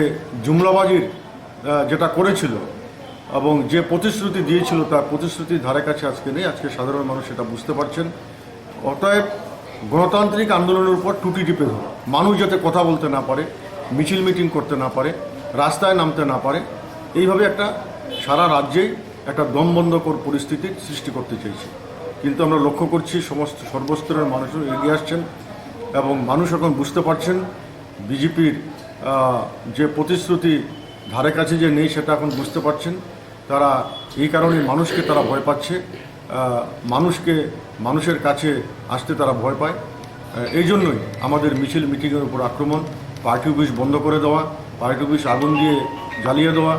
জুমলাবাজির, আহ, যেটা করেছিল এবং যে প্রতিশ্রুতি দিয়েছিল, তার প্রতিশ্রুতির ধারে কাছে আজকে নেই। আজকে সাধারণ মানুষ সেটা বুঝতে পারছেন। অতএব গণতান্ত্রিক আন্দোলনের উপর টুটি টিপে ধরা, মানুষ যাতে কথা বলতে না পারে, মিছিল মিটিং করতে না পারে, রাস্তায় নামতে না পারে, এইভাবে একটা সারা রাজ্যেই একটা দমবন্ধকর পরিস্থিতির সৃষ্টি করতে চাইছে। কিন্তু আমরা লক্ষ্য করছি সমস্ত সর্বস্তরের মানুষও এগিয়ে আসছেন এবং মানুষ এখন বুঝতে পারছেন বিজেপির যে প্রতিশ্রুতি ধারে কাছে যে নেই, সেটা এখন বুঝতে পারছেন। তারা এই কারণে মানুষকে তারা ভয় পাচ্ছে, আহ, মানুষকে, মানুষের কাছে আসতে তারা ভয় পায়। আহ, এই জন্যই আমাদের মিছিল মিটিংয়ের উপর আক্রমণ, পার্টি অফিস বন্ধ করে দেওয়া, পার্টি অফিস আগুন দিয়ে জ্বালিয়ে দেওয়া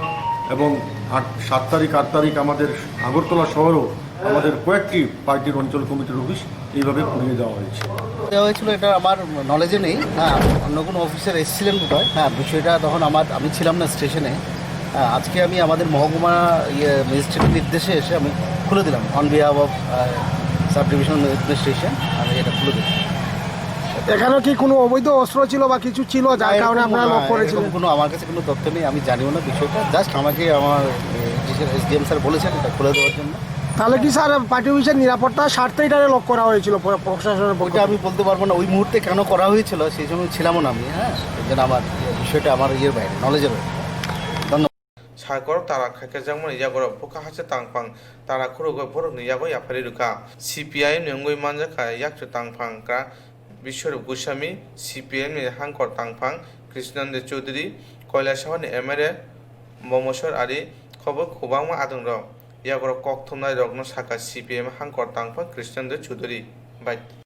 এবং আট সাত তারিখ, আট তারিখ আমাদের আগরতলা শহরেও আমাদের কয়েকটি পার্টির অঞ্চল কমিটির অফিস এইভাবে পুড়িয়ে দেওয়া হয়েছে। দেওয়া হয়েছিল, এটা আমার নলেজে নেই। হ্যাঁ, অন্য কোনো অফিসার এসেছিলেন বোধহয়। হ্যাঁ, বিষয়টা তখন আমার, আমি ছিলাম না স্টেশনে। হ্যাঁ, আজকে আমি আমাদের মহকুমা, ইয়ে, ম্যাজিস্ট্রেটের নির্দেশে এসে আমি খুলে দিলাম, on behalf of sub division administration আমি এটা খুলে দিলাম। এখানে কি কোনো অবৈধ অস্ত্র ছিল বা কিছু ছিল, যার না, কারণে এরকম আপনারা কোনো, লক না, করেছিলেন? এরকম কোনো আমার কাছে কোনো তথ্য নেই, আমি জানিও না বিষয়টা। জাস্ট আমাকে আমার এসডিএম স্যার বলেছেন এটা খুলে দেওয়ার জন্য। তাহলে কি স্যার, পার্টি অফিসের নিরাপত্তার স্বার্থে এটারে লক করা হয়েছিল প্র-, প্রশাসনের পক্ষ ওইটা থেকে? আমি বলতে পারবো না, ওই মুহূর্তে কেন করা হয়েছিল সেই সময় ছিলামও না আমি। হ্যাঁ, এই জন্য আমার এই বিষয়টা আমার ইয়ের বাইরে, নলেজের বাইরে। ধন্যবাদ। Sakor tara khakjakmani yago bwkha haste tangphang tara khurugwi borokni yago yapharwi rwkha. C P I M ni wngwi manjakha yakchu tangphang kra Biswarup Goswami, C P M ni hangkor tangphang Krishnananda Chowdhury, Kailasahar ni M L A Momosor Ari, khobo kwbangma adongrok. Yagrok kok thumnai rokno sakha C P M hangkor tangphang Krishnananda Chowdhury bai.